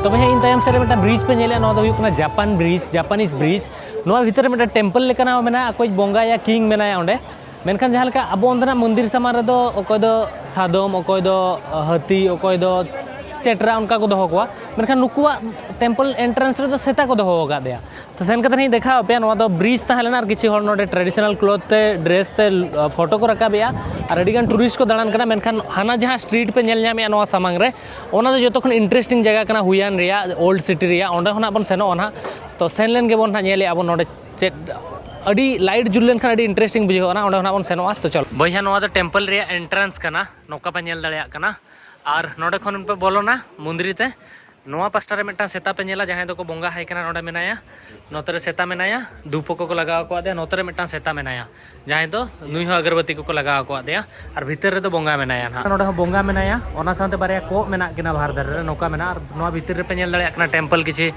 ᱛᱚᱵᱮ ᱦᱮᱸ, ᱤᱧ ᱛᱟᱭᱚᱢ ᱥᱮᱫ ᱨᱮ ᱢᱤᱫᱴᱟᱝ ᱵᱨᱤᱡᱽ ᱯᱮ ᱧᱮᱞᱮᱫᱼᱟ, ᱱᱚᱣᱟ ᱫᱚ ᱦᱩᱭᱩᱜ ᱠᱟᱱᱟ ᱡᱟᱯᱟᱱ ᱵᱨᱤᱡᱽ, ᱡᱟᱯᱟᱱᱤᱡᱽ ᱵᱨᱤᱡᱽ᱾ ᱱᱚᱣᱟ ᱵᱷᱤᱛᱟᱹᱨ ᱨᱮ ᱢᱤᱫᱴᱟᱝ ᱴᱮᱢᱯᱮᱞ ᱞᱮᱠᱟᱱᱟᱜ ᱢᱮᱱᱟᱜᱼᱟ, ᱚᱠᱚᱭ ᱵᱚᱸᱜᱟᱭᱟ, ᱠᱤᱝ ᱢᱮᱱᱟᱭᱟ ᱚᱸᱰᱮ᱾ ᱢᱮᱱᱠᱷᱟᱱ ᱡᱟᱦᱟᱸ ᱞᱮᱠᱟ ᱟᱵᱚ ᱚᱱᱛᱮᱱᱟᱜ ᱢᱚᱱᱫᱤᱨ ᱥᱟᱢᱟᱝ ᱨᱮᱫᱚ ᱚᱠᱚᱭ ᱫᱚ ᱥᱟᱫᱚᱢ, ᱚᱠᱚᱭ ᱫᱚ ᱦᱟᱹᱛᱤ, ᱚᱠᱚᱭ ᱫᱚ ᱪᱮᱴᱨᱟ ᱚᱱᱠᱟ ᱠᱚ ᱫᱚᱦᱚ ᱠᱚᱣᱟ, ᱢᱮᱱᱠᱷᱟᱱ ᱱᱩᱠᱩᱣᱟᱜ ᱴᱮᱢᱯᱚᱞ ᱮᱱᱴᱨᱟᱱᱥ ᱨᱮᱫᱚ ᱥᱮᱛᱟ ᱠᱚ ᱫᱚᱦᱚ ᱟᱠᱟᱫᱮᱭᱟ᱾ ᱛᱚ ᱥᱮᱱ ᱠᱟᱛᱮ ᱤᱧ ᱫᱮᱠᱷᱟᱣ ᱟᱯᱮᱭᱟ, ᱱᱚᱣᱟ ᱫᱚ ᱵᱨᱤᱡᱽ ᱛᱟᱦᱮᱸ ᱞᱮᱱᱟ ᱟᱨ ᱠᱤᱪᱷᱩ ᱦᱚᱲ ᱱᱚᱰᱮ ᱴᱨᱮᱰᱤᱥᱚᱱᱟᱞ ᱠᱞᱚᱛᱷ ᱛᱮ, ᱰᱨᱮᱥ ᱛᱮ, ᱟ, ᱯᱷᱳᱴᱳ ᱠᱚ ᱨᱟᱠᱟᱵᱮᱜᱼᱟ ᱟᱨ ᱟᱹᱰᱤᱜᱟᱱ ᱴᱩᱨᱤᱥᱴ ᱠᱚ ᱫᱟᱬᱟᱱ ᱠᱟᱱᱟ᱾ ᱢᱮᱱᱠᱷᱟᱱ ᱦᱟᱱᱟ ᱡᱟᱦᱟᱸ ᱥᱴᱨᱤᱴ ᱯᱮ ᱧᱮᱞ ᱧᱟᱢᱮᱜᱼᱟ ᱱᱚᱣᱟ ᱥᱟᱢᱟᱝ ᱨᱮ, ᱚᱱᱟ ᱫᱚ ᱡᱚᱛᱚ ᱠᱷᱚᱱ ᱤᱱᱴᱟᱨᱮᱥᱴᱤᱝ ᱡᱟᱭᱜᱟ ᱠᱟᱱᱟ ᱦᱩᱭᱟᱱ ᱨᱮᱭᱟᱜ, ᱳᱞᱰ ᱥᱤᱴᱤ ᱨᱮᱭᱟᱜ᱾ ᱚᱸᱰᱮ ᱦᱚᱸ ᱱᱟᱜ ᱵᱚᱱ ᱥᱮᱱᱚᱜᱼᱟ ᱱᱟᱦᱟᱜ᱾ ᱛᱚ ᱥᱮᱱ ᱞᱮᱱ ᱜᱮᱵᱚᱱ ᱱᱟᱜ ᱧᱮᱞᱮᱜᱼᱟ ᱵᱚᱱ ᱱᱚᱰᱮ ᱪᱮᱫ ᱟᱹᱰᱤ ᱞᱟᱭᱤᱴ ᱡᱩᱞ ᱞᱮᱱᱠᱷᱟᱱ ᱟᱹᱰᱤ ᱤᱱᱴᱟᱨᱮᱥᱴᱤᱝ ᱵᱩᱡᱷᱟᱹᱜᱼᱟ, ᱚᱸᱰᱮ ᱦᱚᱸ ᱱᱟᱜ ᱵᱚᱱ ᱥᱮᱱᱚᱜᱼᱟ᱾ ᱛᱚ ᱪᱚᱞᱚ ᱵᱚᱭᱦᱟ, ᱱᱚᱣᱟ ᱫᱚ ᱴᱮᱢᱯᱚᱞ ᱨᱮᱭᱟᱜ ᱮᱱᱴᱨᱟᱱᱥ ᱠᱟᱱᱟ, ᱱᱚᱝᱠᱟ ᱯᱮ ᱧᱮᱞ ᱫᱟᱲᱮᱭᱟᱜ ᱠᱟᱱᱟ᱾ ᱟᱨ ᱱᱚᱰᱮ ᱠᱷᱚᱱ ᱯᱮ ᱵᱚᱞᱚᱱᱟ ᱢᱚᱱᱫᱤᱨ ᱛᱮ᱾ ᱱᱚᱣᱟ ᱯᱟᱥᱴᱟ ᱨᱮ ᱢᱤᱫᱴᱟᱝ ᱥᱮᱛᱟ ᱯᱮ ᱧᱮᱞᱟ, ᱡᱟᱦᱟᱸᱭ ᱫᱚᱠᱚ ᱵᱚᱸᱜᱟ ᱟᱭ ᱠᱟᱱᱟ, ᱱᱚᱰᱮ ᱢᱮᱱᱟᱭᱟ᱾ ᱱᱚᱛᱮ ᱨᱮ ᱥᱮᱛᱟ ᱢᱮᱱᱟᱭᱟ, ᱫᱷᱩᱯ ᱠᱚᱠᱚ ᱞᱟᱜᱟᱣ ᱟᱠᱟᱫᱮᱭᱟ᱾ ᱱᱚᱛᱮ ᱨᱮ ᱢᱤᱫᱴᱟᱝ ᱥᱮᱛᱟ ᱢᱮᱱᱟᱭᱟ, ᱡᱟᱦᱟᱸᱭ ᱫᱚ ᱱᱩᱭ ᱦᱚᱸ ᱟᱜᱚᱨᱵᱟᱹᱛᱤ ᱠᱚᱠᱚ ᱞᱟᱜᱟᱣ ᱟᱠᱟᱫᱮᱭᱟ᱾ ᱟᱨ ᱵᱷᱤᱛᱟᱹᱨ ᱨᱮᱫᱚ ᱵᱚᱸᱜᱟ ᱢᱮᱱᱟᱭᱟ ᱱᱟᱦᱟᱜ᱾ ᱱᱚᱰᱮ ᱦᱚᱸ ᱵᱚᱸᱜᱟ ᱢᱮᱱᱟᱭᱟ, ᱚᱱᱟ ᱥᱟᱶᱛᱮ ᱵᱟᱨᱭᱟ ᱠᱚᱸᱜ ᱢᱮᱱᱟᱜ ᱠᱤᱱᱟ ᱵᱟᱦᱟᱨ ᱫᱷᱟᱨᱮ ᱨᱮ, ᱱᱚᱝᱠᱟ ᱢᱮᱱᱟᱜᱼᱟ᱾ ᱟᱨ ᱱᱚᱣᱟ ᱵᱷᱤᱛᱤᱨ ᱨᱮᱯᱮ ᱧᱮᱞ ᱫᱟᱲᱮᱭᱟᱜ ᱠᱟᱱᱟ ᱴᱮᱢᱯᱚᱞ ᱠᱤᱪᱷᱤ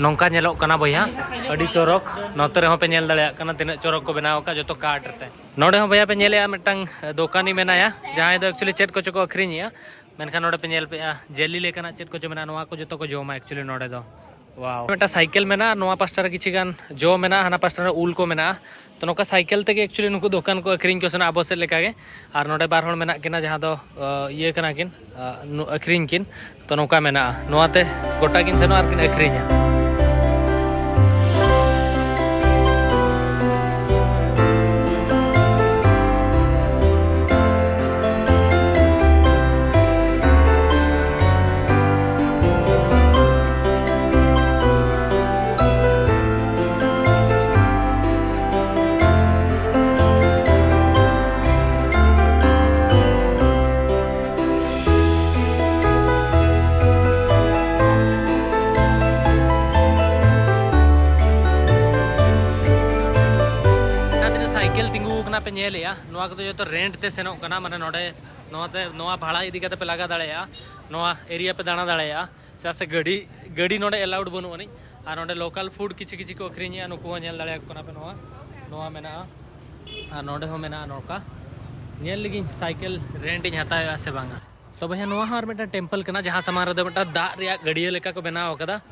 ᱱᱚᱝᱠᱟ ᱧᱮᱞᱚᱜ ᱠᱟᱱᱟ ᱵᱚᱭᱦᱟ, ᱟᱹᱰᱤ ᱪᱚᱨᱚᱠ᱾ ᱱᱚᱛᱮ ᱨᱮᱦᱚᱸ ᱯᱮ ᱧᱮᱞ ᱫᱟᱲᱮᱭᱟᱜ ᱠᱟᱱᱟ ᱛᱤᱱᱟᱹᱜ ᱪᱚᱨᱚᱠ ᱠᱚ ᱵᱮᱱᱟᱣ ᱟᱠᱟᱫ, ᱡᱚᱛᱚ ᱠᱟᱴ ᱛᱮ᱾ ᱱᱚᱰᱮ ᱦᱚᱸ ᱵᱚᱭᱦᱟ ᱯᱮ ᱧᱮᱞᱮᱜᱼᱟ ᱢᱤᱫᱴᱟᱝ ᱫᱚᱠᱟᱱᱤ ᱢᱮᱱᱟᱭᱟ, ᱡᱟᱦᱟᱸᱭ ᱫᱚ ᱮᱠᱪᱩᱭᱮᱞᱤ ᱪᱮᱫ ᱠᱚᱪᱚ ᱠᱚ ᱟᱹᱠᱷᱨᱤᱧᱮᱜᱼᱟ᱾ ᱢᱮᱱᱠᱷᱟᱱ ᱱᱚᱰᱮ ᱯᱮ ᱧᱮᱞ ᱯᱮᱜᱼᱟ ᱡᱮᱞᱤ ᱞᱮᱠᱟᱱᱟᱜ ᱪᱮᱫ ᱠᱚᱪᱚ ᱢᱮᱱᱟᱜᱼᱟ, ᱱᱚᱣᱟ ᱠᱚ ᱡᱚᱛᱚ ᱠᱚ ᱡᱚᱢᱟ ᱮᱠᱪᱩᱭᱮᱞᱤ ᱱᱚᱰᱮ ᱫᱚ᱾ ᱣᱟᱣ, ᱢᱤᱫᱴᱟᱝ ᱥᱟᱭᱠᱮᱞ ᱢᱮᱱᱟᱜᱼᱟ, ᱱᱚᱣᱟ ᱯᱟᱥᱴᱟ ᱨᱮ ᱠᱤᱪᱷᱤ ᱜᱟᱱ ᱡᱚ ᱢᱮᱱᱟᱜᱼᱟ, ᱦᱟᱱᱟ ᱯᱟᱥᱴᱟ ᱨᱮ ᱩᱞ ᱠᱚ ᱢᱮᱱᱟᱜᱼᱟ᱾ ᱛᱚ ᱱᱚᱝᱠᱟ ᱥᱟᱭᱠᱮᱞ ᱛᱮᱜᱮ ᱮᱠᱪᱩᱭᱮᱞᱤ ᱱᱩᱠᱩ ᱫᱚᱠᱟᱱ ᱠᱚ ᱟᱹᱠᱷᱨᱤᱧ ᱠᱚ ᱥᱮᱱᱚᱜᱼᱟ ᱟᱵᱚ ᱥᱮᱫ ᱞᱮᱠᱟᱜᱮ᱾ ᱟᱨ ᱱᱚᱰᱮ ᱵᱟᱨ ᱦᱚᱲ ᱢᱮᱱᱟᱜ ᱠᱤᱱᱟ, ᱡᱟᱦᱟᱸ ᱫᱚ ᱤᱭᱟᱹ ᱠᱟᱱᱟ ᱠᱤᱱ, ᱟᱹᱠᱷᱨᱤᱧ ᱠᱤᱱ᱾ ᱛᱚ ᱱᱚᱝᱠᱟ ᱢᱮᱱᱟᱜᱼᱟ, ᱱᱚᱣᱟᱛᱮ ᱜᱚᱴᱟ ᱠᱤᱱ ᱥᱮᱱᱚᱜᱼᱟ ᱟᱨ ᱠᱤᱱ ᱟᱹᱠᱷᱨᱤᱧᱟ᱾ ᱡᱟᱦᱟᱸ ᱛᱤᱱᱟᱹᱜ ᱥᱟᱭᱠᱮᱞ ᱛᱤᱸᱜᱩ ᱟᱠᱟᱱᱟ ᱯᱮ ᱧᱮᱞᱮᱜᱼᱟ, ᱱᱚᱣᱟ ᱠᱚᱫᱚ ᱡᱚᱛᱚ ᱨᱮᱱᱴ ᱛᱮ ᱥᱮᱱᱚᱜ ᱠᱟᱱᱟ, ᱢᱟᱱᱮ ᱱᱚᱰᱮ ᱱᱚᱣᱟᱛᱮ, ᱱᱚᱣᱟ ᱵᱷᱟᱲᱟ ᱤᱫᱤ ᱠᱟᱛᱮ ᱯᱮ ᱞᱟᱜᱟ ᱫᱟᱲᱮᱭᱟᱜᱼᱟ, ᱱᱚᱣᱟ ᱮᱨᱤᱭᱟ ᱯᱮ ᱫᱟᱬᱟ ᱫᱟᱲᱮᱭᱟᱜᱼᱟ᱾ ᱪᱮᱫᱟᱜ ᱥᱮ ᱜᱟᱹᱰᱤ, ᱜᱟᱹᱰᱤ ᱱᱚᱰᱮ ᱮᱞᱟᱣᱩᱰ ᱵᱟᱹᱱᱩᱜ ᱟᱹᱱᱤᱡ᱾ ᱟᱨ ᱱᱚᱰᱮ ᱞᱳᱠᱟᱞ ᱯᱷᱩᱰ ᱠᱤᱪᱷᱩ ᱠᱤᱪᱷᱩ ᱠᱚ ᱟᱹᱠᱷᱨᱤᱧᱮᱜᱼᱟ, ᱱᱩᱠᱩ ᱦᱚᱸ ᱧᱮᱞ ᱫᱟᱲᱮᱭᱟᱠᱚ ᱠᱟᱱᱟ ᱯᱮ᱾ ᱱᱚᱣᱟ, ᱱᱚᱣᱟ ᱢᱮᱱᱟᱜᱼᱟ, ᱟᱨ ᱱᱚᱰᱮ ᱦᱚᱸ ᱢᱮᱱᱟᱜᱼᱟ᱾ ᱱᱚᱝᱠᱟ ᱧᱮᱞ ᱞᱮᱜᱤᱧ ᱥᱟᱭᱠᱮᱞ ᱨᱮᱱᱴ ᱤᱧ ᱦᱟᱛᱟᱣᱮᱜᱼᱟ ᱥᱮ ᱵᱟᱝᱟ᱾ ᱛᱚ ᱵᱚᱭᱦᱟ, ᱱᱚᱣᱟ ᱦᱚᱸ ᱟᱨ ᱢᱤᱫᱴᱟᱝ ᱴᱮᱢᱯᱚᱞ ᱠᱟᱱᱟ, ᱡᱟᱦᱟᱸ ᱥᱟᱢᱟᱝ ᱨᱮᱫᱚ ᱢᱤᱫᱴᱟᱝ ᱫᱟᱜ ᱨᱮᱭᱟᱜ ᱜᱟᱹᱰᱭᱟᱹ ᱞᱮᱠᱟ ᱠᱚ ᱵᱮᱱᱟᱣ ᱟᱠᱟᱫᱟ᱾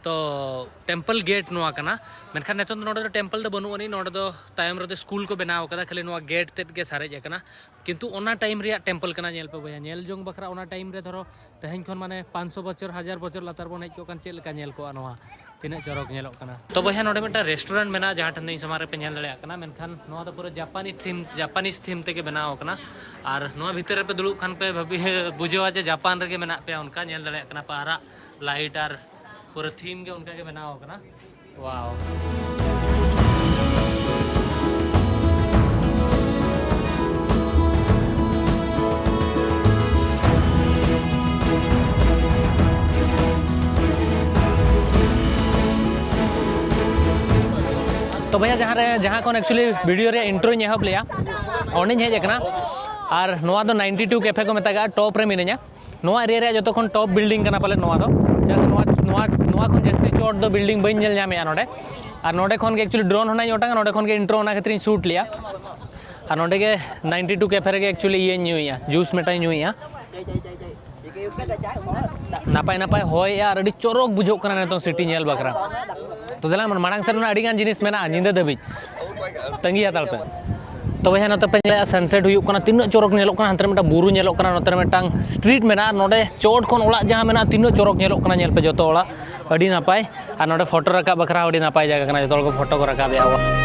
ᱛᱚ ᱴᱮᱢᱯᱞ ᱜᱮᱴ ᱱᱚᱣᱟ ᱠᱟᱱᱟ᱾ ᱢᱮᱱᱠᱷᱟᱱ ᱱᱤᱛᱚᱜ ᱫᱚ ᱱᱚᱰᱮ ᱫᱚ ᱴᱮᱢᱯᱞ ᱫᱚ ᱵᱟᱹᱱᱩᱜ ᱟᱹᱱᱤᱡ, ᱱᱚᱰᱮ ᱫᱚ ᱛᱟᱭᱚᱢ ᱨᱮᱫᱚ ᱥᱠᱩᱞ ᱠᱚ ᱵᱮᱱᱟᱣ ᱟᱠᱟᱫᱟ, ᱠᱷᱟᱹᱞᱤ ᱱᱚᱣᱟ ᱜᱮᱴ ᱛᱮᱫ ᱜᱮ ᱥᱟᱨᱮᱡ ᱟᱠᱟᱱᱟ᱾ ᱠᱤᱱᱛᱩ ᱚᱱᱟ ᱴᱟᱭᱤᱢ ᱨᱮᱭᱟᱜ ᱴᱮᱢᱯᱞ ᱠᱟᱱᱟ᱾ ᱧᱮᱞ ᱯᱮ ᱵᱚᱭᱦᱟ, ᱧᱮᱞ ᱡᱚᱝ ᱵᱟᱠᱷᱨᱟ ᱚᱱᱟ ᱴᱟᱭᱤᱢ ᱨᱮ ᱫᱷᱚᱨᱚ ᱛᱮᱦᱮᱧ ᱠᱷᱚᱱ ᱢᱟᱱᱮ ᱯᱟᱸᱪᱥᱚ ᱵᱚᱪᱷᱚᱨ, ᱦᱟᱡᱟᱨ ᱵᱚᱪᱷᱚᱨ ᱞᱟᱛᱟᱨ ᱵᱚᱱ ᱦᱮᱡ ᱠᱚᱜ ᱠᱷᱟᱱ ᱪᱮᱫ ᱞᱮᱠᱟ ᱧᱮᱞ ᱠᱚᱜᱼᱟ ᱱᱚᱣᱟ, ᱛᱤᱱᱟᱹᱜ ᱪᱚᱨᱚᱠ ᱧᱮᱞᱚᱜ ᱠᱟᱱᱟ᱾ ᱛᱚ ᱵᱚᱭᱦᱟ, ᱱᱚᱰᱮ ᱢᱤᱫᱴᱟᱝ ᱨᱮᱥᱴᱩᱨᱮᱱᱴ ᱢᱮᱱᱟᱜᱼᱟ, ᱡᱟᱦᱟᱸ ᱴᱷᱮᱱ ᱤᱧ ᱥᱟᱢᱟᱝ ᱨᱮᱯᱮ ᱧᱮᱞ ᱫᱟᱲᱮᱭᱟᱜ ᱠᱟᱱᱟ, ᱢᱮᱱᱠᱷᱟᱱ ᱱᱚᱣᱟ ᱫᱚ ᱯᱩᱨᱟᱹ ᱡᱟᱯᱟᱱᱤ ᱛᱷᱤᱢ, ᱡᱟᱯᱟᱱᱤᱡᱽ ᱛᱷᱤᱢ ᱛᱮᱜᱮ ᱵᱮᱱᱟᱣ ᱟᱠᱟᱱᱟ᱾ ᱟᱨ ᱱᱚᱣᱟ ᱵᱷᱤᱛᱤᱨ ᱨᱮᱯᱮ ᱫᱩᱲᱩᱵ ᱠᱷᱟᱱ ᱯᱮ ᱵᱷᱟᱵᱤ-, ᱵᱩᱡᱷᱟᱹᱣᱟ ᱡᱮ ᱡᱟᱯᱟᱱ ᱨᱮᱜᱮ ᱢᱮᱱᱟᱜ ᱯᱮᱭᱟ, ᱚᱱᱠᱟ ᱧᱮᱞ ᱫᱟᱲᱮᱭᱟᱜ ᱠᱟᱱᱟ ᱯᱮ ᱟᱨᱟᱜ ᱞᱟᱭᱤᱴ ᱟᱨ ᱯᱩᱨᱟᱹ ᱛᱷᱤᱢ ᱜᱮ ᱚᱱᱠᱟ ᱜᱮ ᱵᱮᱱᱟᱣ ᱟᱠᱟᱱᱟ᱾ ᱣᱟᱣ᱾ ᱛᱚ ᱵᱚᱭᱦᱟ, ᱡᱟᱦᱟᱸ ᱨᱮ, ᱡᱟᱦᱟᱸ ᱠᱷᱚᱱ actually video ᱨᱮᱭᱟᱜ ᱤᱱᱴᱨᱳᱧ ᱮᱦᱚᱵ ᱞᱮᱜᱼᱟ, ᱚᱸᱰᱮᱧ ᱦᱮᱡ ᱟᱠᱟᱱᱟ᱾ ᱟᱨ ᱱᱚᱣᱟ ᱫᱚ ᱱᱟᱭᱤᱱᱴᱤ ᱴᱩ ᱠᱮᱯᱷᱮ ᱠᱚ ᱢᱮᱛᱟᱜᱼᱟ, ᱴᱚᱯ ᱨᱮ ᱢᱤᱱᱟᱹᱧᱟ᱾ ᱱᱚᱣᱟ ᱮᱨᱤᱭᱟ ᱨᱮᱭᱟᱜ ᱡᱚᱛᱚ ᱠᱷᱚᱱ ᱴᱚᱯ ᱵᱤᱞᱰᱤᱝ ᱠᱟᱱᱟ ᱯᱟᱞᱮ ᱱᱚᱣᱟ ᱫᱚ, ᱪᱮᱫᱟᱜ ᱥᱮ ᱱᱚᱣᱟ, ᱱᱚᱣᱟ, ᱱᱚᱣᱟ ᱠᱷᱚᱱ ᱡᱟᱹᱥᱛᱤ ᱪᱚᱴ ᱫᱚ ᱵᱤᱞᱰᱤᱝ ᱵᱟᱹᱧ ᱧᱮᱞ ᱧᱟᱢᱮᱜᱼᱟ ᱱᱚᱰᱮ᱾ ᱟᱨ ᱱᱚᱰᱮ ᱠᱷᱚᱱ ᱜᱮ actually ᱰᱨᱳᱱ ᱦᱚᱸ ᱱᱟᱜ ᱤᱧ ᱚᱴᱟᱝᱟ, ᱱᱚᱰᱮ ᱠᱷᱚᱱ ᱜᱮ ᱤᱱᱴᱨᱳ ᱚᱱᱟ ᱠᱷᱟᱹᱛᱤᱨ ᱤᱧ ᱥᱩᱴ ᱞᱮᱜᱼᱟ᱾ ᱟᱨ ᱱᱚᱰᱮ ᱜᱮ ᱱᱟᱭᱤᱱᱴᱤ ᱴᱩ ᱠᱮᱯᱷᱮ ᱨᱮᱜᱮ actually ᱤᱭᱟᱹᱧ ᱧᱩᱭᱮᱜᱼᱟ, ᱡᱩᱥ ᱢᱤᱫᱴᱟᱝ ᱤᱧ ᱧᱩᱭᱮᱜᱼᱟ᱾ ᱱᱟᱯᱟᱭ ᱱᱟᱯᱟᱭ ᱦᱚᱭᱮᱜᱼᱟ ᱟᱨ ᱟᱹᱰᱤ ᱪᱚᱨᱚᱠ ᱵᱩᱡᱷᱟᱹᱜ ᱠᱟᱱᱟ ᱱᱤᱛᱚᱝ ᱥᱤᱴᱤ ᱧᱮᱞ ᱵᱟᱠᱷᱨᱟ᱾ ᱛᱚ ᱫᱮᱞᱟ, ᱢᱟᱲᱟᱝ ᱥᱮᱫ ᱨᱮᱱᱟᱜ ᱟᱹᱰᱤ ᱜᱟᱱ ᱡᱤᱱᱤᱥ ᱢᱮᱱᱟᱜᱼᱟ, ᱧᱤᱫᱟᱹ ᱫᱷᱟᱹᱵᱤᱡ ᱛᱟᱺᱜᱤ ᱦᱟᱛᱟᱲ ᱯᱮ᱾ ᱛᱚ ᱵᱚᱭᱦᱟ, ᱱᱚᱛᱮ ᱯᱮ ᱧᱮᱞᱮᱜᱼᱟ, ᱥᱟᱱᱥᱮᱴ ᱦᱩᱭᱩᱜ ᱠᱟᱱᱟ, ᱛᱤᱱᱟᱹᱜ ᱪᱚᱨᱚᱠ ᱧᱮᱞᱚᱜ ᱠᱟᱱᱟ᱾ ᱦᱟᱱᱛᱮ ᱨᱮ ᱢᱤᱫᱴᱟᱝ ᱵᱩᱨᱩ ᱧᱮᱞᱚᱜ ᱠᱟᱱᱟ, ᱱᱚᱛᱮ ᱨᱮ ᱢᱤᱫᱴᱟᱝ ᱥᱴᱨᱤᱴ ᱢᱮᱱᱟᱜᱼᱟ, ᱱᱚᱰᱮ ᱪᱚᱴ ᱠᱷᱚᱱ ᱚᱲᱟᱜ ᱡᱟᱦᱟᱸ ᱢᱮᱱᱟᱜᱼᱟ, ᱛᱤᱱᱟᱹᱜ ᱪᱚᱨᱚᱠ ᱧᱮᱞᱚᱜ ᱠᱟᱱᱟ, ᱧᱮᱞ ᱯᱮ ᱡᱚᱛᱚ ᱚᱲᱟᱜ ᱟᱹᱰᱤ ᱱᱟᱯᱟᱭ᱾ ᱟᱨ ᱱᱚᱰᱮ ᱯᱷᱳᱴᱳ ᱨᱟᱠᱟᱵ ᱵᱟᱠᱷᱨᱟ ᱦᱚᱸ ᱟᱹᱰᱤ ᱱᱟᱯᱟᱭ ᱡᱟᱭᱜᱟ ᱠᱟᱱᱟ, ᱡᱚᱛᱚ ᱦᱚᱲ ᱠᱚ ᱯᱷᱳᱴᱳ ᱠᱚ ᱨᱟᱠᱟᱵᱮᱜᱼᱟ᱾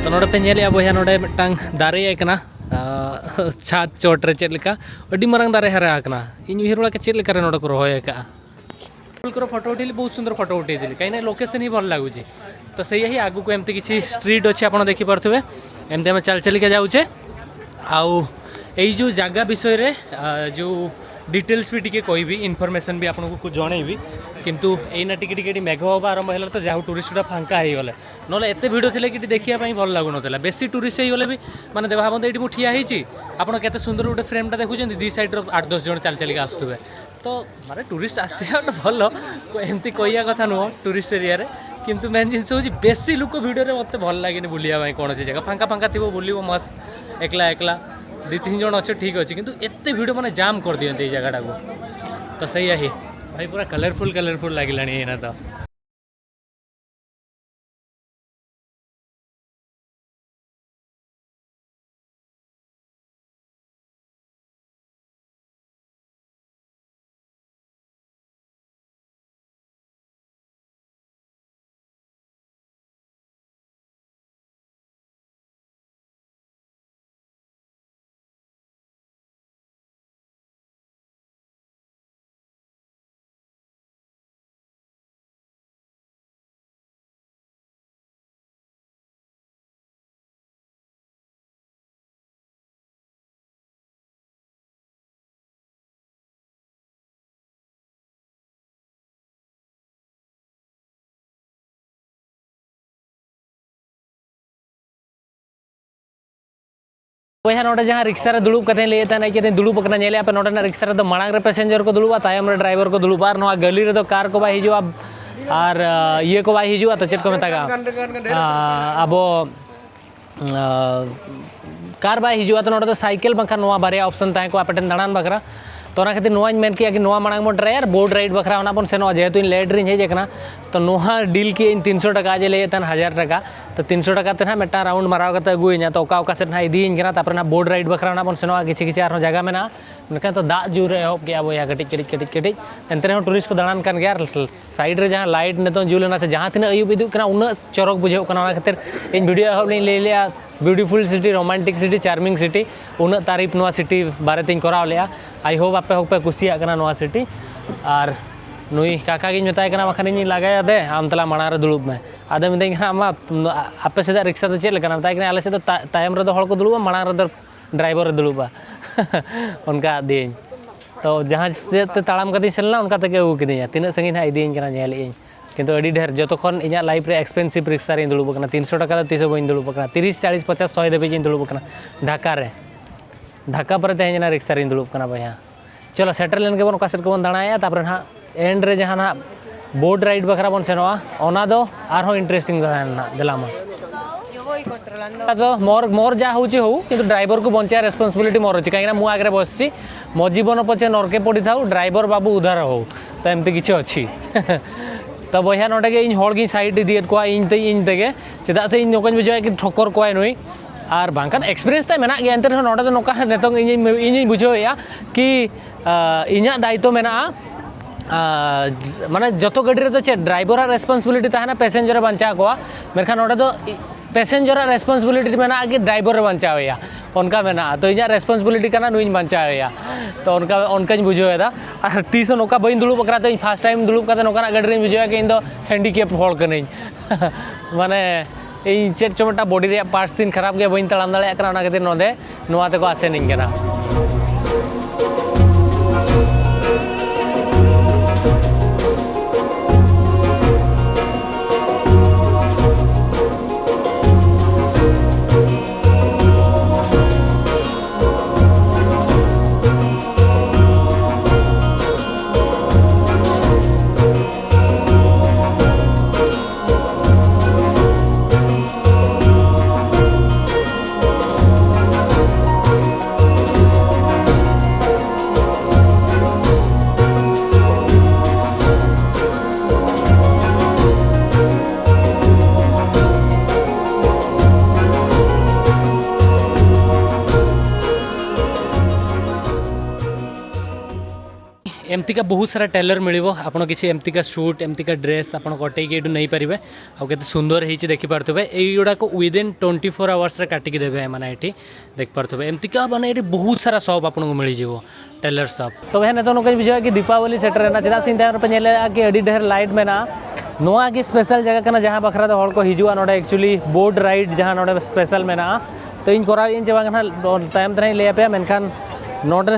ᱛᱚ ᱱᱚᱰᱮ ᱯᱮ ᱧᱮᱞᱮᱜᱼᱟ ᱵᱚᱭᱦᱟ, ᱱᱚᱰᱮ ᱢᱤᱫᱴᱟᱝ ᱫᱟᱨᱮ ᱠᱟᱱᱟ, ᱟᱸ, ᱪᱷᱟᱫᱽ ᱪᱚᱴ ᱨᱮ ᱪᱮᱫ ᱞᱮᱠᱟ ᱟᱹᱰᱤ ᱢᱟᱨᱟᱝ ᱫᱟᱨᱮ ᱦᱟᱨᱟ ᱟᱠᱟᱱᱟ᱾ ᱤᱧ ᱩᱭᱦᱟᱹᱨ ᱵᱟᱲᱟ ᱠᱮᱫᱟ ᱪᱮᱫ ᱞᱮᱠᱟ ᱨᱮ ᱱᱚᱰᱮ ᱠᱚ ᱨᱚᱦᱚᱭ ᱟᱠᱟᱜᱼᱟ᱾ ᱠᱚᱨᱮ ᱯᱷᱳᱴᱳ ᱩᱴᱷᱤ ᱞᱮ ᱵᱚᱦᱩᱛ ᱥᱩᱱᱫᱚᱨ ᱯᱷᱳᱴᱳ ᱩᱴᱷᱤ ᱞᱮᱠᱟ, ᱤᱱᱟᱹ ᱞᱳᱠᱮᱥᱚᱱ ᱦᱤ ᱵᱷᱟᱞ ᱞᱟᱜᱩᱪᱷᱤ᱾ ᱛᱚ ᱥᱮᱭ ᱦᱤ ᱟᱜᱩ ᱠᱚ ᱮᱢᱛᱮ ᱠᱤᱪᱷᱤ ᱥᱴᱨᱤᱴ ᱚᱪᱷᱮ, ଆପଣ ଦେଖିପାରୁଥିବେ, ଏମିତି ଆମେ ଚାଲି ଚାଲିକା ଯାଉଛେ। ଆଉ ଏଇ ଯୋଉ ଜାଗା ବିଷୟରେ, ଆ, ଯୋଉ ଡିଟେଲ୍ସ ବି ଟିକେ କହିବି, ଇନଫର୍ମେସନ୍ ବି ଆପଣଙ୍କୁ ଜଣେଇବି। କିନ୍ତୁ ଏଇନା ଟିକେ ଟିକେ ଏଠି ମେଘ ହବା ଆରମ୍ଭ ହେଲା, ତ ଯାହା ହଉ ଟୁରିଷ୍ଟ ଗୁଡ଼ା ଫାଙ୍କା ହେଇଗଲେ, ନହେଲେ ଏତେ ଭିଡ଼ ଥିଲେ କି ଏଠି ଦେଖିବା ପାଇଁ ଭଲ ଲାଗୁନଥିଲା। ବେଶୀ ଟୁରିଷ୍ଟ ହେଇଗଲେ ବି, ମାନେ, ଦେଖ, ଭାବନ୍ତୁ, ଏଇଠି ମୁଁ ଠିଆ ହେଇଛି, ଆପଣ କେତେ ସୁନ୍ଦର ଗୋଟେ ଫ୍ରେମ୍ଟା ଦେଖୁଛନ୍ତି, ଦି ସାଇଡ଼୍ର ଆଠ ଦଶ ଜଣ ଚାଲି ଚାଲିକା ଆସୁଥିବେ। ତ, ମାନେ, ଟୁରିଷ୍ଟ ଆସିବା ଗୋଟେ ଭଲ, ଏମିତି କହିବା କଥା ନୁହଁ ଟୁରିଷ୍ଟ ଏରିଆରେ। କିନ୍ତୁ ମେନ୍ ଜିନିଷ ହେଉଛି, ବେଶୀ ଲୋକ ଭିଡ଼ରେ ମୋତେ ଭଲ ଲାଗେନି ବୁଲିବା ପାଇଁ। କୌଣସି ଜାଗା ଫାଙ୍କା ଫାଙ୍କା ଥିବ, ବୁଲିବ ମସ୍ତ, ଏକଲା ଏକଲା, ଦି ତିନି ଜଣ ଅଛ, ଠିକ୍ ଅଛି। କିନ୍ତୁ ଏତେ ଭିଡ଼, ମାନେ, ଜାମ୍ କରିଦିଅନ୍ତି ଏଇ ଜାଗାଟାକୁ। ତ ସେଇଆ ହିଁ ଭାଇ, ପୁରା କଲରଫୁଲ୍ କଲରଫୁଲ୍ ଲାଗିଲାଣି ଏଇନା ତ। ᱵᱚᱭᱦᱟ, ᱱᱚᱰᱮ ᱡᱟᱦᱟᱸ ᱨᱤᱠᱥᱟ ᱨᱮ ᱫᱩᱲᱩᱵ ᱠᱟᱛᱮᱧ ᱞᱟᱹᱭᱮᱫ ᱛᱟᱦᱮᱱᱟ, ᱤᱧ ᱫᱩᱲᱩᱵ ᱟᱠᱟᱱᱟ, ᱧᱮᱞᱮᱫᱼᱟ ᱯᱮ, ᱱᱚᱰᱮᱱᱟᱜ ᱨᱤᱠᱥᱟ ᱨᱮᱫᱚ ᱢᱟᱲᱟᱝ ᱨᱮ ᱯᱮᱥᱮᱧᱡᱚᱨ ᱠᱚ ᱫᱩᱲᱩᱵᱼᱟ, ᱛᱟᱭᱚᱢ ᱨᱮ ᱰᱨᱟᱭᱵᱷᱟᱨ ᱠᱚ ᱫᱩᱲᱩᱵᱼᱟ, ᱟᱨ ᱱᱚᱣᱟ ᱜᱟᱹᱞᱤ ᱨᱮᱫᱚ ᱠᱟᱨ ᱠᱚ ᱵᱟᱭ ᱦᱤᱡᱩᱜᱼᱟ, ᱟᱨ ᱤᱭᱟᱹ ᱠᱚ ᱵᱟᱭ ᱦᱤᱡᱩᱜᱼᱟ, ᱛᱚ ᱪᱮᱫ ᱠᱚ ᱢᱮᱛᱟᱜᱼᱟ, ᱟᱵᱚ ᱠᱟᱨ ᱵᱟᱭ ᱦᱤᱡᱩᱜᱼᱟ, ᱛᱚ ᱱᱚᱰᱮ ᱫᱚ ᱥᱟᱭᱠᱮᱞ ᱵᱟᱝᱠᱷᱟᱱ ᱱᱚᱣᱟ ᱵᱟᱨᱭᱟ ᱚᱯᱥᱮᱱ ᱛᱟᱦᱮᱸ ᱠᱚᱜᱼᱟ ᱟᱯᱮ ᱴᱷᱮᱱ ᱫᱟᱬᱟᱱ ᱵᱟᱠᱷᱨᱟ᱾ ᱛᱚ ᱚᱱᱟ ᱠᱷᱟᱹᱛᱤᱨ ᱱᱚᱣᱟᱧ ᱢᱮᱱ ᱠᱮᱜᱼᱟ ᱠᱤ ᱱᱚᱣᱟ ᱢᱟᱲᱟᱝ ᱵᱚᱱ ᱴᱨᱟᱭᱟ ᱟᱨ ᱵᱳᱴ ᱨᱟᱭᱤᱰ ᱵᱟᱠᱷᱨᱟ ᱚᱱᱟ ᱵᱚᱱ ᱥᱮᱱᱚᱜᱼᱟ, ᱡᱮᱦᱮᱛᱩ ᱤᱧ ᱞᱮᱴ ᱨᱤᱧ ᱦᱮᱡ ᱟᱠᱟᱱᱟ᱾ ᱛᱚ ᱱᱚᱣᱟ ᱰᱤᱞ ᱠᱮᱜ ᱟᱹᱧ ᱛᱤᱱᱥᱚ ᱴᱟᱠᱟ, ᱟᱡ ᱮ ᱞᱟᱹᱭᱮᱫ ᱛᱟᱦᱮᱱ ᱦᱟᱡᱟᱨ ᱴᱟᱠᱟ᱾ ᱛᱚ ᱛᱤᱱᱥᱚ ᱴᱟᱠᱟ ᱛᱮ ᱱᱟᱦᱟᱜ ᱢᱤᱫᱴᱟᱝ ᱨᱟᱣᱩᱱᱰ ᱢᱟᱨᱟᱣ ᱠᱟᱛᱮ ᱟᱹᱜᱩᱭᱤᱧᱟ᱾ ᱛᱚ ᱚᱠᱟ ᱚᱠᱟ ᱥᱮᱫ ᱱᱟᱦᱟᱜ ᱤᱫᱤᱭᱤᱧ ᱠᱟᱱᱟ, ᱛᱟᱨᱯᱚᱨᱮ ᱱᱟᱦᱟᱜ ᱵᱳᱴ ᱨᱟᱭᱤᱰ ᱵᱟᱠᱷᱨᱟ ᱱᱟᱦᱟᱜ ᱵᱚᱱ ᱥᱮᱱᱚᱜᱼᱟ, ᱠᱤᱪᱷᱩ ᱠᱤᱪᱷᱩ ᱟᱨᱦᱚᱸ ᱡᱟᱭᱜᱟ ᱢᱮᱱᱟᱜᱼᱟ᱾ ᱢᱮᱱᱠᱷᱟᱱ ᱛᱚ ᱫᱟᱜ ᱡᱳᱨ ᱮ ᱮᱦᱚᱵ ᱠᱮᱜᱼᱟ ᱵᱚᱭᱦᱟ, ᱠᱟᱹᱴᱤᱡ ᱠᱟᱹᱴᱤᱡ ᱠᱟᱹᱴᱤᱡ ᱠᱟᱹᱴᱤᱡ᱾ ᱮᱱᱛᱮ ᱨᱮᱦᱚᱸ ᱴᱩᱨᱤᱥᱴ ᱠᱚ ᱫᱟᱬᱟᱱ ᱠᱟᱱ ᱜᱮᱭᱟ᱾ ᱟᱨ ᱥᱟᱭᱤᱰ ᱨᱮ ᱡᱟᱦᱟᱸ ᱞᱟᱭᱤᱴ ᱱᱤᱛᱚᱝ ᱡᱩᱞ ᱮᱱᱟ ᱥᱮ ᱡᱟᱦᱟᱸ ᱛᱤᱱᱟᱹᱜ ᱟᱹᱭᱩᱵ ᱤᱫᱤᱜ ᱠᱟᱱᱟ, ᱩᱱᱟᱹᱜ ᱪᱚᱨᱚᱠ ᱵᱩᱡᱷᱟᱹᱜ ᱠᱟᱱᱟ᱾ ᱚᱱᱟ ᱠᱷᱟᱹᱛᱤᱨ ᱤᱧ ᱵᱷᱤᱰᱤᱭᱳ ᱮᱦᱚᱵ ᱞᱤᱧ ᱞᱟᱹᱭ ᱞᱮᱜᱼᱟ, beautiful city, romantic city, charming city, ᱩᱱᱟᱹᱜ ᱛᱟᱹᱨᱤᱯ ᱱᱚᱣᱟ ᱥᱤᱴᱤ ᱵᱟᱨᱮᱛᱤᱧ ᱠᱚᱨᱟᱣ ᱞᱮᱜᱼᱟ᱾ I hope ᱟᱯᱮ ᱦᱚᱸᱯᱮ ᱠᱩᱥᱤᱭᱟᱜ ᱠᱟᱱᱟ ᱱᱚᱣᱟ ᱥᱤᱴᱤ᱾ ᱟᱨ ᱱᱩᱭ ᱠᱟᱠᱟ ᱜᱤᱧ ᱢᱮᱛᱟᱭ ᱠᱟᱱᱟ, ᱵᱟᱠᱷᱟᱱ ᱤᱧᱤᱧ ᱞᱟᱜᱟᱭᱟ, "ᱫᱮ, ᱟᱢ ᱛᱟᱞᱟ ᱢᱟᱲᱟᱝ ᱨᱮ ᱫᱩᱲᱩᱵ ᱢᱮ᱾" ᱟᱫᱚᱭ ᱢᱮᱛᱟᱹᱧ ᱠᱟᱱᱟ, "ᱟᱢ ᱢᱟ, ᱟᱯᱮ ᱥᱮᱫᱟᱜ ᱨᱤᱠᱥᱟ ᱫᱚ ᱪᱮᱫ ᱞᱮᱠᱟᱱᱟ?" ᱢᱮᱛᱟᱭ ᱠᱟᱱᱟ, "ᱟᱞᱮ ᱥᱮᱫ ᱫᱚ ᱛᱟ-, ᱛᱟᱭᱚᱢ ᱨᱮᱫᱚ ᱦᱚᱲ ᱠᱚ ᱫᱩᱲᱩᱵᱼᱟ, ᱢᱟᱲᱟᱝ ᱨᱮᱫᱚ ᱰᱨᱟᱭᱵᱷᱟᱨ ᱮ ᱫᱩᱲᱩᱵᱼᱟ᱾" ᱚᱱᱠᱟ ᱟᱫᱤᱭᱟᱹᱧ᱾ ᱛᱚ ᱡᱟᱦᱟᱸ ᱥᱮᱫ ᱛᱮ ᱛᱟᱲᱟᱢ ᱠᱟᱛᱮᱧ ᱥᱮᱱ ᱞᱮᱱᱟ, ᱚᱱᱠᱟ ᱛᱮᱜᱮ ᱟᱹᱜᱩ ᱠᱤᱫᱤᱧᱟ᱾ ᱛᱤᱱᱟᱹᱜ ᱥᱟᱺᱜᱤᱧ ᱦᱟᱸᱜ ᱤᱫᱤᱭᱤᱧ ᱠᱟᱱᱟ, ᱧᱮᱞᱮᱫ ᱟᱹᱧ᱾ ᱠᱤᱱᱛᱩ ᱟᱹᱰᱤ ᱰᱷᱮᱨ, ᱡᱚᱛᱚ ᱠᱷᱚᱱ ᱤᱧᱟᱹᱜ life ᱨᱮ expensive ᱨᱤᱠᱥᱟ ᱨᱤᱧ ᱫᱩᱲᱩᱵ ᱟᱠᱟᱱᱟ᱾ ᱛᱤᱱᱥᱚ ᱴᱟᱠᱟ ᱫᱚ ᱛᱤᱥ ᱦᱚᱸ ᱵᱟᱹᱧ ᱫᱩᱲᱩᱵ ᱟᱠᱟᱱᱟ᱾ ᱛᱤᱨᱤᱥ, ᱪᱟᱞᱤᱥ, ᱯᱚᱧᱪᱟᱥ, ᱥᱚᱭ ᱫᱷᱟᱹᱵᱤᱡ ᱤᱧ ᱫᱩᱲᱩᱵ ᱟᱠᱟᱱᱟ ᱰᱷᱟᱠᱟ ᱨᱮ᱾ ᱰᱷᱟᱠᱟ ᱯᱚᱨᱮ ᱛᱮᱦᱮᱧ ᱚᱱᱟ ᱨᱤᱠᱥᱟ ᱨᱤᱧ ᱫᱩᱲᱩᱵ ᱠᱟᱱᱟ ᱵᱚᱭᱦᱟ᱾ ᱪᱚᱞᱚ, ᱥᱮᱴᱮᱨ ᱞᱮᱱ ᱜᱮᱵᱚᱱ ᱚᱠᱟ ᱥᱮᱫ ᱠᱚᱵᱚᱱ ᱫᱟᱬᱟᱭᱟ, ᱛᱟᱯᱚᱨᱮ ᱱᱟᱦᱟᱜ end ᱨᱮ ᱡᱟᱦᱟᱸ ᱱᱟᱦᱟᱜ boat ride ᱵᱟᱠᱷᱨᱟ ᱵᱚᱱ ᱥᱮᱱᱚᱜᱼᱟ, ᱚᱱᱟ ᱫᱚ ᱟᱨᱦᱚᱸ interesting ᱛᱟᱦᱮᱱᱟ ᱱᱟᱦᱟᱜ᱾ ᱫᱮᱞᱟ ᱢᱟ᱾ ᱟᱫᱚ ᱢᱚᱨ, ᱢᱚᱨ ᱡᱟ ᱦᱩᱪᱤ ᱦᱳ, ᱠᱤᱱᱛᱩ driver ᱠᱚ ᱵᱚᱧᱪᱟᱭᱟ responsibility ᱢᱚᱨ ᱚᱪᱤ, ᱠᱟᱦᱤᱸᱠᱤ ᱱᱟ ᱢᱩ ᱟᱜᱮ ᱨᱮ ᱵᱚᱥᱪᱤ, ᱢᱚ ᱡᱤᱵᱚᱱ ᱯᱚᱪᱷᱮ ᱱᱚᱨᱠᱮ ᱯᱚᱲᱤ ᱛᱷᱟᱣ, driver ᱵᱟᱹᱵᱩ ᱩᱫᱷᱟᱨ ᱦᱳ᱾ ᱛᱚ ᱮᱢᱛᱤ ᱠᱤᱪᱷᱩ ᱚᱪᱷᱤ᱾ ᱛᱚ ᱵᱚᱭᱦᱟ, ᱱᱚᱰᱮ ᱜᱮ ᱤᱧ ᱦᱚᱲ ᱜᱤᱧ side ᱤᱫᱤᱭᱮᱫ ᱠᱚᱣᱟ ᱤᱧ ᱛᱮ, ᱤᱧ ᱛᱮᱜᱮ, ᱪᱮᱫᱟᱜ ᱥᱮ ᱤᱧ ᱱᱚᱝᱠᱟᱧ ᱵᱩᱡᱷᱟᱹᱣᱟ ᱠᱤ ᱴᱷᱚᱠᱚᱨ ᱠᱚᱣᱟᱭ ᱱᱩᱭ᱾ ᱟᱨ ᱵᱟᱝᱠᱷᱟᱱ experience ᱛᱟᱭ ᱢᱮᱱᱟᱜ ᱜᱮᱭᱟ, ᱮᱱᱛᱮ ᱨᱮᱦᱚᱸ ᱱᱚᱰᱮ ᱫᱚ ᱱᱚᱝᱠᱟ ᱱᱤᱛᱚᱝ ᱤᱧᱤᱧ, ᱤᱧᱤᱧ ᱵᱩᱡᱷᱟᱹᱣᱮᱫᱼᱟ ᱠᱤ, ᱟᱸ, ᱤᱧᱟᱹᱜ ᱫᱟᱭᱤᱛᱛᱚ ᱢᱮᱱᱟᱜᱼᱟ᱾ ᱟᱸ, ᱢᱟᱱᱮ ᱡᱚᱛᱚ ᱜᱟᱹᱰᱤ ᱨᱮᱫᱚ ᱪᱮᱫ driver ᱟᱜ responsibility ᱛᱟᱦᱮᱱᱟ passenger ᱮ ᱵᱟᱧᱪᱟᱣ ᱠᱚᱣᱟ, ᱢᱮᱱᱠᱷᱟᱱ ᱱᱚᱰᱮ ᱫᱚ passenger ᱟᱜ responsibility ᱢᱮᱱᱟᱜᱼᱟ ᱠᱤ driver ᱮ ᱵᱟᱧᱪᱟᱣᱮᱭᱟ, ᱚᱱᱠᱟ ᱢᱮᱱᱟᱜᱼᱟ᱾ ᱛᱚ ᱤᱧᱟᱹᱜ responsibility ᱠᱟᱱᱟ ᱱᱩᱭᱤᱧ ᱵᱟᱧᱪᱟᱣᱮᱭᱟ, ᱛᱚ ᱚᱱᱠᱟ, ᱚᱱᱠᱟᱧ ᱵᱩᱡᱷᱟᱹᱣᱮᱫᱟ᱾ ᱟᱨ ᱛᱤᱥ ᱦᱚᱸ ᱱᱚᱝᱠᱟ ᱵᱟᱹᱧ ᱫᱩᱲᱩᱵ ᱟᱠᱟᱱᱟ, ᱛᱚ ᱤᱧ first time ᱫᱩᱲᱩᱵ ᱠᱟᱛᱮ ᱱᱚᱝᱠᱟᱱᱟᱜ ᱜᱟᱹᱰᱤ ᱨᱤᱧ ᱵᱩᱡᱷᱟᱹᱣᱮᱫᱼᱟ ᱠᱤ ᱤᱧ ᱫᱚ handicap ᱦᱚᱲ ᱠᱟᱹᱱᱟᱹᱧ᱾ ᱢᱟᱱᱮ ᱤᱧ ᱪᱮᱫ ᱪᱚ ᱢᱤᱫᱴᱟᱝ body ᱨᱮᱭᱟᱜ parts ᱛᱤᱧ ᱠᱷᱟᱨᱟᱯ ᱜᱮᱭᱟ, ᱵᱟᱹᱧ ᱛᱟᱲᱟᱢ ᱫᱟᱲᱮᱭᱟᱜ ᱠᱟᱱᱟ, ᱚᱱᱟ ᱠᱷᱟᱹᱛᱤᱨ ᱱᱚᱰᱮ ᱱᱚᱣᱟ ᱛᱮᱠᱚ ᱟᱥᱮᱱᱤᱧ ᱠᱟᱱᱟ᱾ ଏମିତିକା ବହୁତ ସାରା ଟେଲର ମିଳିବ, ଆପଣ କିଛି ଏମିତିକା ସୁଟ୍, ଏମିତିକା ଡ୍ରେସ୍ ଆପଣ କଟେଇକି ଏଇଠୁ ନେଇପାରିବେ। ଆଉ କେତେ ସୁନ୍ଦର ହେଇଛି ଦେଖିପାରୁଥିବେ। ଏଇଗୁଡ଼ାକ ୱିଦିନ୍ ଟ୍ୱେଣ୍ଟି ଫୋର୍ ଆୱାର୍ସରେ କାଟିକି ଦେବେ ଏମାନେ ଏଠି, ଦେଖିପାରୁଥିବେ। ଏମିତିକା ମାନେ ଏଠି ବହୁତ ସାରା ସପ୍ ଆପଣଙ୍କୁ ମିଳିଯିବ, ଟେଲର ସପ୍। ᱛᱚᱵᱮ ᱦᱮᱸ, ᱱᱤᱛᱚᱜ ᱱᱚᱝᱠᱟᱧ ᱵᱩᱡᱷᱟᱹᱣᱟ ᱠᱤ ᱫᱤᱯᱟᱵᱚᱞᱤ ᱥᱮᱴᱮᱨᱮᱱᱟ, ᱪᱮᱫᱟᱜ ᱥᱮ ᱤᱧ ᱛᱟᱭᱚᱢ ᱨᱮᱯᱮ ᱧᱮᱞᱮᱫᱼᱟ ᱠᱤ ᱟᱹᱰᱤ ᱰᱷᱮᱨ ᱞᱟᱭᱤᱴ ᱢᱮᱱᱟᱜᱼᱟ᱾ ᱱᱚᱣᱟ ᱜᱮ ᱥᱯᱮᱥᱟᱞ ᱡᱟᱭᱜᱟ ᱠᱟᱱᱟ ᱡᱟᱦᱟᱸ ᱵᱟᱠᱷᱨᱟ ᱫᱚ ᱦᱚᱲ ᱠᱚ ᱦᱤᱡᱩᱜᱼᱟ ᱱᱚᱰᱮ, actually boat ride ᱡᱟᱦᱟᱸ ᱱᱚᱰᱮ ᱥᱯᱮᱥᱟᱞ ᱢᱮᱱᱟᱜᱼᱟ᱾ ᱛᱚ ᱤᱧ ᱠᱚᱨᱟᱣᱮᱫ ᱟᱹᱧ ᱪᱮ ᱵᱟᱝ ᱱᱟᱦᱟᱜ ᱛᱟᱭᱚᱢ ᱛᱮ ᱱᱟᱦᱟᱜ ᱤᱧ ᱞᱟᱹᱭ ᱟᱯᱮᱭᱟ, ᱢᱮᱱᱠᱷᱟᱱ ᱱᱚᱰᱮ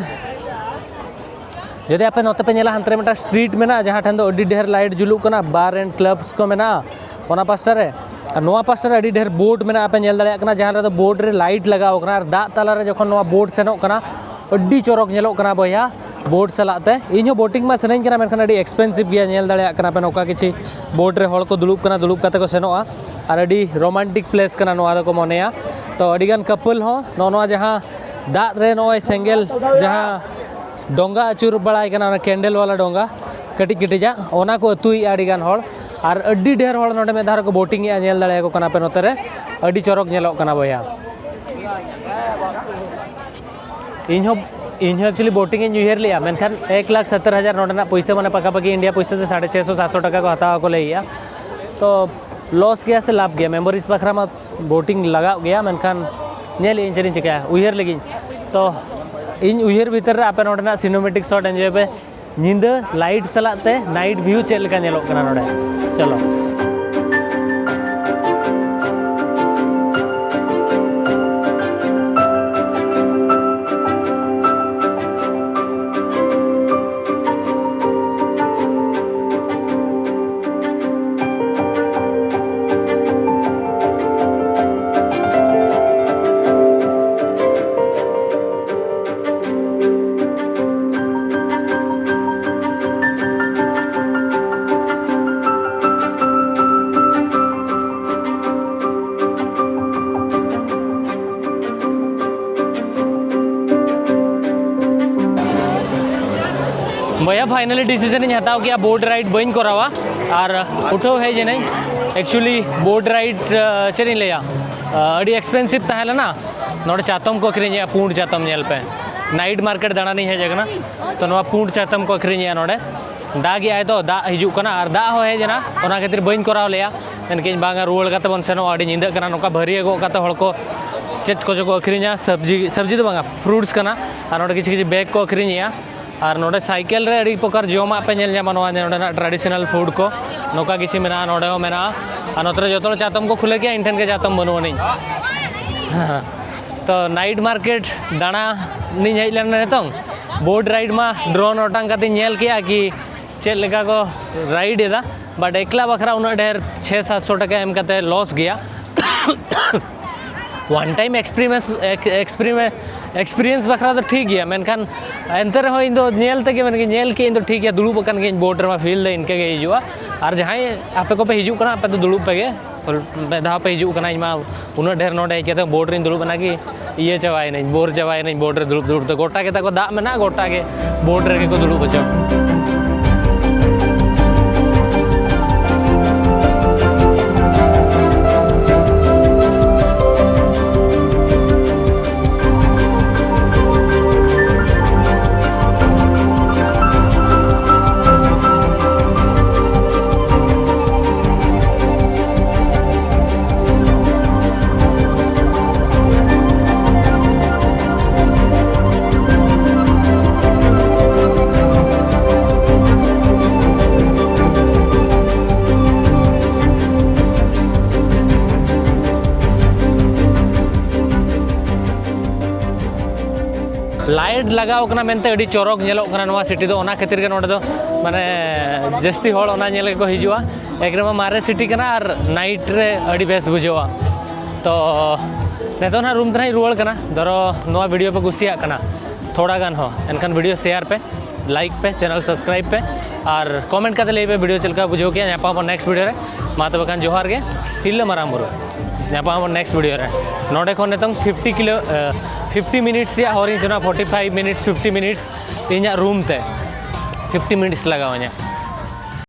ᱡᱩᱫᱤ ᱟᱯᱮ ᱱᱚᱛᱮ ᱯᱮ ᱧᱮᱞᱟ, ᱦᱟᱱᱛᱮ ᱨᱮ ᱢᱤᱫᱴᱟᱝ ᱥᱴᱨᱤᱴ ᱢᱮᱱᱟᱜᱼᱟ, ᱡᱟᱦᱟᱸ ᱴᱷᱮᱱ ᱫᱚ ᱟᱹᱰᱤ ᱰᱷᱮᱨ ᱞᱟᱭᱤᱴ ᱡᱩᱞᱩᱜ ᱠᱟᱱᱟ, ᱵᱟᱨ ᱮᱱᱰ ᱠᱞᱟᱵᱽᱥ ᱠᱚ ᱢᱮᱱᱟᱜᱼᱟ ᱚᱱᱟ ᱯᱟᱥᱴᱟ ᱨᱮ᱾ ᱟᱨ ᱱᱚᱣᱟ ᱯᱟᱥᱴᱟ ᱨᱮ ᱟᱹᱰᱤ ᱰᱷᱮᱨ ᱵᱳᱨᱰ ᱢᱮᱱᱟᱜᱼᱟ, ᱯᱮ ᱧᱮᱞ ᱫᱟᱲᱮᱭᱟᱜ ᱠᱟᱱᱟ, ᱡᱟᱦᱟᱸ ᱨᱮᱫᱚ ᱵᱳᱨᱰ ᱨᱮ ᱞᱟᱭᱤᱴ ᱞᱟᱜᱟᱣ ᱠᱟᱱᱟ᱾ ᱟᱨ ᱫᱟᱜ ᱛᱟᱞᱟᱨᱮ ᱡᱚᱠᱷᱚᱱ ᱱᱚᱣᱟ ᱵᱳᱴ ᱥᱮᱱᱚᱜ ᱠᱟᱱᱟ, ᱟᱹᱰᱤ ᱪᱚᱨᱚᱠ ᱧᱮᱞᱚᱜ ᱠᱟᱱᱟ ᱵᱚᱭᱦᱟ, ᱵᱳᱴ ᱥᱟᱞᱟᱜ ᱛᱮ᱾ ᱤᱧ ᱦᱚᱸ ᱵᱳᱴᱤᱝ ᱢᱟ ᱥᱟᱱᱟᱧ ᱠᱟᱱᱟ, ᱢᱮᱱᱠᱷᱟᱱ ᱟᱹᱰᱤ ᱮᱠᱥᱯᱮᱱᱥᱤᱵᱷ ᱜᱮᱭᱟ᱾ ᱧᱮᱞ ᱫᱟᱲᱮᱭᱟᱜ ᱠᱟᱱᱟ ᱯᱮ, ᱱᱚᱝᱠᱟ ᱠᱤᱪᱷᱤ ᱵᱳᱴ ᱨᱮ ᱦᱚᱲ ᱠᱚ ᱫᱩᱲᱩᱵ ᱠᱟᱱᱟ, ᱫᱩᱲᱩᱵ ᱠᱟᱛᱮ ᱠᱚ ᱥᱮᱱᱚᱜᱼᱟ᱾ ᱟᱨ ᱟᱹᱰᱤ ᱨᱳᱢᱟᱱᱴᱤᱠ ᱯᱞᱮᱥ ᱠᱟᱱᱟ ᱱᱚᱣᱟ ᱫᱚᱠᱚ ᱢᱚᱱᱮᱭᱟ᱾ ᱛᱚ ᱟᱹᱰᱤᱜᱟᱱ ᱠᱟᱯᱚᱞ ᱦᱚᱸ ᱱᱚᱜᱼᱚ ᱱᱚᱣᱟ ᱡᱟᱦᱟᱸ ᱫᱟᱜ ᱨᱮ ᱱᱚᱜᱼᱚᱭ ᱥᱮᱸᱜᱮᱞ ᱡᱟᱦᱟᱸ ᱰᱚᱸᱜᱟ ᱟᱹᱪᱩᱨ ᱵᱟᱲᱟᱭ ᱠᱟᱱᱟ, ᱚᱱᱟ ᱠᱮᱱᱰᱮᱞ ᱵᱟᱞᱟ ᱰᱚᱸᱜᱟ ᱠᱟᱹᱴᱤᱡ ᱠᱟᱹᱴᱤᱡᱟᱜ, ᱚᱱᱟ ᱠᱚ ᱟᱹᱛᱩᱭᱮᱫᱼᱟ ᱟᱹᱰᱤ ᱜᱟᱱ ᱦᱚᱲ᱾ ᱟᱨ ᱟᱹᱰᱤ ᱰᱷᱮᱨ ᱦᱚᱲ ᱱᱚᱰᱮ ᱢᱤᱫ ᱫᱷᱟᱣ ᱨᱮᱠᱚ ᱵᱳᱴᱤᱝ ᱮᱫᱼᱟ, ᱧᱮᱞ ᱫᱟᱲᱮᱭᱟᱠᱚ ᱠᱟᱱᱟ ᱯᱮ ᱱᱚᱛᱮ ᱨᱮ, ᱟᱹᱰᱤ ᱪᱚᱨᱚᱠ ᱧᱮᱞᱚᱜ ᱠᱟᱱᱟ ᱵᱚᱭᱦᱟ᱾ ᱤᱧ ᱦᱚᱸ ᱤᱧ ᱦᱚᱸ ᱮᱠᱪᱩᱭᱮᱞᱤ ᱵᱳᱴᱤᱝ ᱤᱧ ᱩᱭᱦᱟᱹᱨ ᱞᱮᱜᱼᱟ, ᱢᱮᱱᱠᱷᱟᱱ ᱮᱠ ᱞᱟᱠᱷ ᱥᱚᱛᱛᱚᱨ ᱦᱟᱡᱟᱨ ᱱᱚᱰᱮᱱᱟᱜ ᱯᱩᱭᱥᱟᱹ, ᱢᱟᱱᱮ ᱯᱟᱠᱟ ᱯᱟᱠᱤ ᱤᱱᱰᱤᱭᱟ ᱯᱩᱭᱥᱟᱹ ᱛᱮ ᱥᱟᱲᱮ ᱪᱷᱮ ᱥᱚ ᱥᱟᱛ ᱥᱚ ᱴᱟᱠᱟ ᱠᱚ ᱦᱟᱛᱟᱣᱟ ᱠᱚ ᱞᱟᱹᱭᱮᱜᱼᱟ᱾ ᱛᱚ ᱞᱚᱥ ᱜᱮᱭᱟ ᱥᱮ ᱞᱟᱵᱷ ᱜᱮᱭᱟ? ᱢᱮᱢᱳᱨᱤᱡᱽ ᱵᱟᱠᱷᱨᱟ ᱢᱟ ᱵᱳᱴᱤᱝ ᱞᱟᱜᱟᱜ ᱜᱮᱭᱟ, ᱢᱮᱱᱠᱷᱟᱱ ᱧᱮᱞ ᱤᱧ ᱪᱮᱫ ᱤᱧ ᱪᱤᱠᱟᱹᱭᱟ, ᱩᱭᱦᱟᱹᱨ ᱞᱮᱜᱤᱧ᱾ ᱛᱚ ᱤᱧ ᱩᱭᱦᱟᱹᱨ ᱵᱷᱤᱛᱤᱨ ᱨᱮ ᱟᱯᱮ ᱱᱚᱰᱮᱱᱟᱜ ᱥᱤᱱᱮᱢᱮᱴᱤᱠ ᱥᱚᱴ ᱮᱱᱡᱚᱭ ᱯᱮ᱾ ᱧᱤᱫᱟᱹ ᱞᱟᱭᱤᱴ ᱥᱟᱞᱟᱜ ᱛᱮ ᱱᱟᱭᱤᱴ ᱵᱷᱤᱭᱩ ᱪᱮᱫ ᱞᱮᱠᱟ ᱧᱮᱞᱚᱜ ᱠᱟᱱᱟ ᱱᱚᱰᱮ᱾ ᱪᱚᱞᱚ᱾ ᱵᱚᱭᱦᱟ, ᱯᱷᱟᱭᱱᱟᱞᱤ ᱰᱤᱥᱤᱥᱚᱱ ᱤᱧ ᱦᱟᱛᱟᱣ ᱠᱮᱜᱼᱟ, ᱵᱳᱴ ᱨᱟᱭᱤᱰ ᱵᱟᱹᱧ ᱠᱚᱨᱟᱣᱟ᱾ ᱟᱨ ᱩᱴᱷᱟᱹᱣ ᱦᱮᱡ ᱮᱱᱟᱹᱧ᱾ ᱮᱠᱪᱩᱭᱮᱞᱤ ᱵᱳᱴ ᱨᱟᱭᱤᱰ, ᱪᱮᱫ ᱤᱧ ᱞᱟᱹᱭᱟ, ᱟᱹᱰᱤ ᱮᱠᱥᱯᱮᱱᱥᱤᱵᱷ ᱛᱟᱦᱮᱸ ᱞᱮᱱᱟ᱾ ᱱᱚᱰᱮ ᱪᱟᱛᱚᱢ ᱠᱚ ᱟᱹᱠᱷᱨᱤᱧᱮᱜᱼᱟ, ᱯᱩᱸᱰ ᱪᱟᱛᱚᱢ, ᱧᱮᱞ ᱯᱮ᱾ ᱱᱟᱭᱤᱴ ᱢᱟᱨᱠᱮᱴ ᱫᱟᱬᱟᱱᱤᱧ ᱦᱮᱡ ᱟᱠᱟᱱᱟ, ᱛᱚ ᱱᱚᱣᱟ ᱯᱩᱸᱰ ᱪᱟᱛᱚᱢ ᱠᱚ ᱟᱹᱠᱷᱨᱤᱧᱮᱜᱼᱟ ᱱᱚᱰᱮ᱾ ᱫᱟᱜᱮᱜᱼᱟᱭ ᱛᱚ, ᱫᱟᱜ ᱦᱤᱡᱩᱜ ᱠᱟᱱᱟ ᱟᱨ ᱫᱟᱜ ᱦᱚᱸ ᱦᱮᱡ ᱮᱱᱟ, ᱚᱱᱟ ᱠᱷᱟᱹᱛᱤᱨ ᱵᱟᱹᱧ ᱠᱚᱨᱟᱣ ᱞᱮᱜᱼᱟ᱾ ᱢᱮᱱᱠᱮᱫᱟᱹᱧ ᱵᱟᱝᱟ, ᱨᱩᱣᱟᱹᱲ ᱠᱟᱛᱮ ᱵᱚᱱ ᱥᱮᱱᱚᱜᱼᱟ, ᱟᱹᱰᱤ ᱧᱤᱫᱟᱹᱜ ᱠᱟᱱᱟ, ᱱᱚᱝᱠᱟ ᱵᱷᱟᱹᱨᱭᱟᱹ ᱜᱚᱜ ᱠᱟᱛᱮ ᱦᱚᱲ ᱠᱚ ᱪᱮᱫ ᱠᱚᱪᱚ ᱠᱚ ᱟᱹᱠᱷᱨᱤᱧᱟ, ᱥᱚᱵᱽᱡᱤ, ᱥᱚᱵᱽᱡᱤ ᱫᱚ ᱵᱟᱝᱟ, ᱯᱷᱨᱩᱴᱥ ᱠᱟᱱᱟ᱾ ᱟᱨ ᱱᱚᱰᱮ ᱠᱤᱪᱷᱩ ᱠᱤᱪᱷᱩ ᱵᱮᱜᱽ ᱠᱚ ᱟᱹᱠᱷᱨᱤᱧᱮᱜᱼᱟ᱾ ᱟᱨ ᱱᱚᱰᱮ ᱥᱟᱭᱠᱮᱞ ᱨᱮ ᱟᱹᱰᱤ ᱯᱨᱚᱠᱟᱨ ᱡᱚᱢᱟᱜ ᱯᱮ ᱧᱮᱞ ᱧᱟᱢᱟ, ᱱᱚᱣᱟ ᱱᱚᱰᱮᱱᱟᱜ ᱴᱨᱟᱰᱤᱥᱚᱱᱟᱞ ᱯᱷᱩᱰ ᱠᱚ, ᱱᱚᱝᱠᱟ ᱠᱤᱪᱷᱩ ᱢᱮᱱᱟᱜᱼᱟ, ᱱᱚᱰᱮ ᱦᱚᱸ ᱢᱮᱱᱟᱜᱼᱟ᱾ ᱟᱨ ᱱᱚᱛᱮ ᱨᱮ ᱡᱚᱛᱚ ᱦᱚᱲ ᱪᱟᱛᱚᱢ ᱠᱚ ᱠᱷᱩᱞᱟᱹ ᱠᱮᱜᱼᱟ, ᱤᱧ ᱴᱷᱮᱱ ᱜᱮ ᱪᱟᱛᱚᱢ ᱵᱟᱹᱱᱩᱜ ᱟᱹᱱᱤᱡ᱾ ᱛᱚ ᱱᱟᱭᱤᱴ ᱢᱟᱨᱠᱮᱴ ᱫᱟᱬᱟᱱᱤᱧ ᱦᱮᱡ ᱞᱮᱱᱟ ᱱᱤᱛᱚᱝ, ᱵᱳᱴ ᱨᱟᱭᱤᱰ ᱢᱟ ᱰᱨᱳᱱ ᱚᱴᱟᱝ ᱠᱟᱛᱮᱧ ᱧᱮᱞ ᱠᱮᱜᱼᱟ ᱠᱤ ᱪᱮᱫ ᱞᱮᱠᱟ ᱠᱚ ᱨᱟᱭᱤᱰ ᱮᱫᱟ, ᱵᱟᱴ ᱮᱠᱞᱟ ᱵᱟᱠᱷᱨᱟ ᱩᱱᱟᱹᱜ ᱰᱷᱮᱨ ᱪᱷᱮ ᱥᱟᱛᱥᱚ ᱴᱟᱠᱟ ᱮᱢ ᱠᱟᱛᱮ ᱞᱚᱥ ᱜᱮᱭᱟ᱾ ᱚᱣᱟᱱ ᱴᱟᱭᱤᱢ ᱮᱠᱥᱯᱮᱨᱤᱢᱮᱱᱥ ᱮᱠᱥᱯᱮᱨᱤᱢᱮᱱᱥ ᱮᱠᱥᱯᱮᱨᱤᱭᱮᱱᱥ ᱵᱟᱠᱷᱨᱟ ᱫᱚ ᱴᱷᱤᱠ ᱜᱮᱭᱟ, ᱢᱮᱱᱠᱷᱟᱱ ᱮᱱᱛᱮ ᱨᱮᱦᱚᱸ ᱤᱧ ᱫᱚ ᱧᱮᱞ ᱛᱮᱜᱮ ᱢᱮᱱ ᱧᱮᱞ ᱠᱮᱫ ᱤᱧ ᱫᱚ ᱴᱷᱤᱠ ᱜᱮᱭᱟ, ᱫᱩᱲᱩᱵ ᱟᱠᱟᱱ ᱜᱤᱭᱟᱹᱧ ᱵᱳᱴ ᱨᱮᱢᱟ, ᱯᱷᱤᱞ ᱫᱚ ᱤᱱᱠᱟᱹ ᱜᱮ ᱦᱤᱡᱩᱜᱼᱟ᱾ ᱟᱨ ᱡᱟᱦᱟᱸᱭ ᱟᱯᱮ ᱠᱚᱯᱮ ᱦᱤᱡᱩᱜ ᱠᱟᱱᱟ, ᱟᱯᱮ ᱫᱚ ᱫᱩᱲᱩᱵ ᱯᱮᱜᱮ᱾ ᱢᱤᱫ ᱫᱷᱟᱣ ᱯᱮ ᱦᱤᱡᱩᱜ ᱠᱟᱱᱟ, ᱤᱧ ᱢᱟ ᱩᱱᱟᱹᱜ ᱰᱷᱮᱨ ᱱᱚᱰᱮ ᱦᱮᱡ ᱠᱟᱛᱮ ᱵᱳᱴ ᱨᱤᱧ ᱫᱩᱲᱩᱵ ᱮᱱᱟ ᱠᱤ ᱤᱭᱟᱹ ᱪᱟᱵᱟᱭᱮᱱᱟᱹᱧ, ᱵᱳᱨ ᱪᱟᱵᱟᱭᱮᱱᱟᱹᱧ ᱵᱳᱴ ᱨᱮ ᱫᱩᱲᱩᱵ ᱫᱩᱲᱩᱵ ᱛᱮ᱾ ᱜᱚᱴᱟ ᱜᱮ ᱛᱟᱠᱚ ᱫᱟᱜ ᱢᱮᱱᱟᱜᱼᱟ, ᱜᱚᱴᱟ ᱜᱮ ᱵᱳᱴ ᱨᱮᱜᱮ ᱠᱚ ᱫᱩᱲᱩᱵ ᱦᱚᱪᱚ᱾ ᱞᱟᱭᱤᱴ ᱞᱟᱜᱟᱣ ᱠᱟᱱᱟ ᱢᱮᱱᱛᱮ ᱟᱹᱰᱤ ᱪᱚᱨᱚᱠ ᱧᱮᱞᱚᱜ ᱠᱟᱱᱟ ᱱᱚᱣᱟ ᱥᱤᱴᱤ ᱫᱚ, ᱚᱱᱟ ᱠᱷᱟᱹᱛᱤᱨ ᱜᱮ ᱱᱚᱰᱮ ᱫᱚ ᱢᱟᱱᱮ ᱡᱟᱹᱥᱛᱤ ᱦᱚᱲ ᱚᱱᱟ ᱧᱮᱞ ᱜᱮᱠᱚ ᱦᱤᱡᱩᱜᱼᱟ᱾ ᱮᱠ ᱱᱚᱢᱵᱚᱨ ᱢᱟᱨᱮ ᱥᱤᱴᱤ ᱠᱟᱱᱟ ᱟᱨ ᱱᱟᱭᱤᱴ ᱨᱮ ᱟᱹᱰᱤ ᱵᱮᱥ ᱵᱩᱡᱷᱟᱹᱜᱼᱟ᱾ ᱛᱚ ᱱᱤᱛᱚᱜ ᱱᱟᱦᱟᱜ ᱨᱩᱢ ᱛᱮ ᱱᱟᱦᱟᱜ ᱤᱧ ᱨᱩᱣᱟᱹᱲ ᱠᱟᱱᱟ᱾ ᱫᱷᱚᱨᱚ ᱱᱚᱣᱟ ᱵᱷᱤᱰᱤᱭᱳ ᱯᱮ ᱠᱩᱥᱤᱭᱟᱜ ᱠᱟᱱᱟ ᱛᱷᱚᱲᱟ ᱜᱟᱱ ᱦᱚᱸ, ᱮᱱᱠᱷᱟᱱ ᱵᱷᱤᱰᱤᱭᱳ ᱥᱮᱭᱟᱨ ᱯᱮ, ᱞᱟᱭᱤᱠ ᱯᱮ, ᱪᱮᱱᱮᱞ ᱥᱟᱵᱥᱠᱨᱟᱭᱤᱵ ᱯᱮ ᱟᱨ ᱠᱚᱢᱮᱱᱴ ᱠᱟᱛᱮ ᱞᱟᱹᱭ ᱯᱮ ᱵᱷᱤᱰᱤᱭᱳ ᱪᱮᱫ ᱞᱮᱠᱟ ᱵᱩᱡᱷᱟᱹᱣ ᱠᱮᱜᱼᱟ᱾ ᱧᱟᱯᱟᱢ ᱟᱵᱚᱱ ᱱᱮᱠᱥᱴ ᱵᱷᱤᱰᱤᱭᱳ ᱨᱮ᱾ ᱢᱟ ᱛᱚᱵᱮ ᱠᱷᱟᱱ ᱡᱚᱦᱟᱨ ᱜᱮ, ᱛᱤᱨᱞᱟᱹ ᱢᱟᱨᱟᱝ ᱵᱩᱨᱩ᱾ ᱧᱟᱯᱟᱢ ᱟᱵᱚᱱ ᱱᱮᱠᱥᱴ ᱵᱷᱤᱰᱤᱭᱳ ᱨᱮ᱾ ᱱᱚᱰᱮ ᱠᱷᱚᱱ ᱱᱤᱛᱚᱝ ᱯᱷᱤᱯᱴᱤ ᱠᱤᱞᱳ ᱯᱷᱤᱯᱴᱤ ᱢᱤᱱᱤᱴᱥ ᱨᱮᱭᱟᱜ ᱦᱚᱨᱤᱧ ᱥᱮᱱᱚᱜᱼᱟ, forty five minutes, fifty minutes ᱤᱧᱟᱹᱜ ᱨᱩᱢ ᱛᱮ ᱯᱷᱤᱯᱴᱤ ᱢᱤᱱᱤᱴᱥ ᱞᱟᱜᱟᱣ ᱤᱧᱟᱹ᱾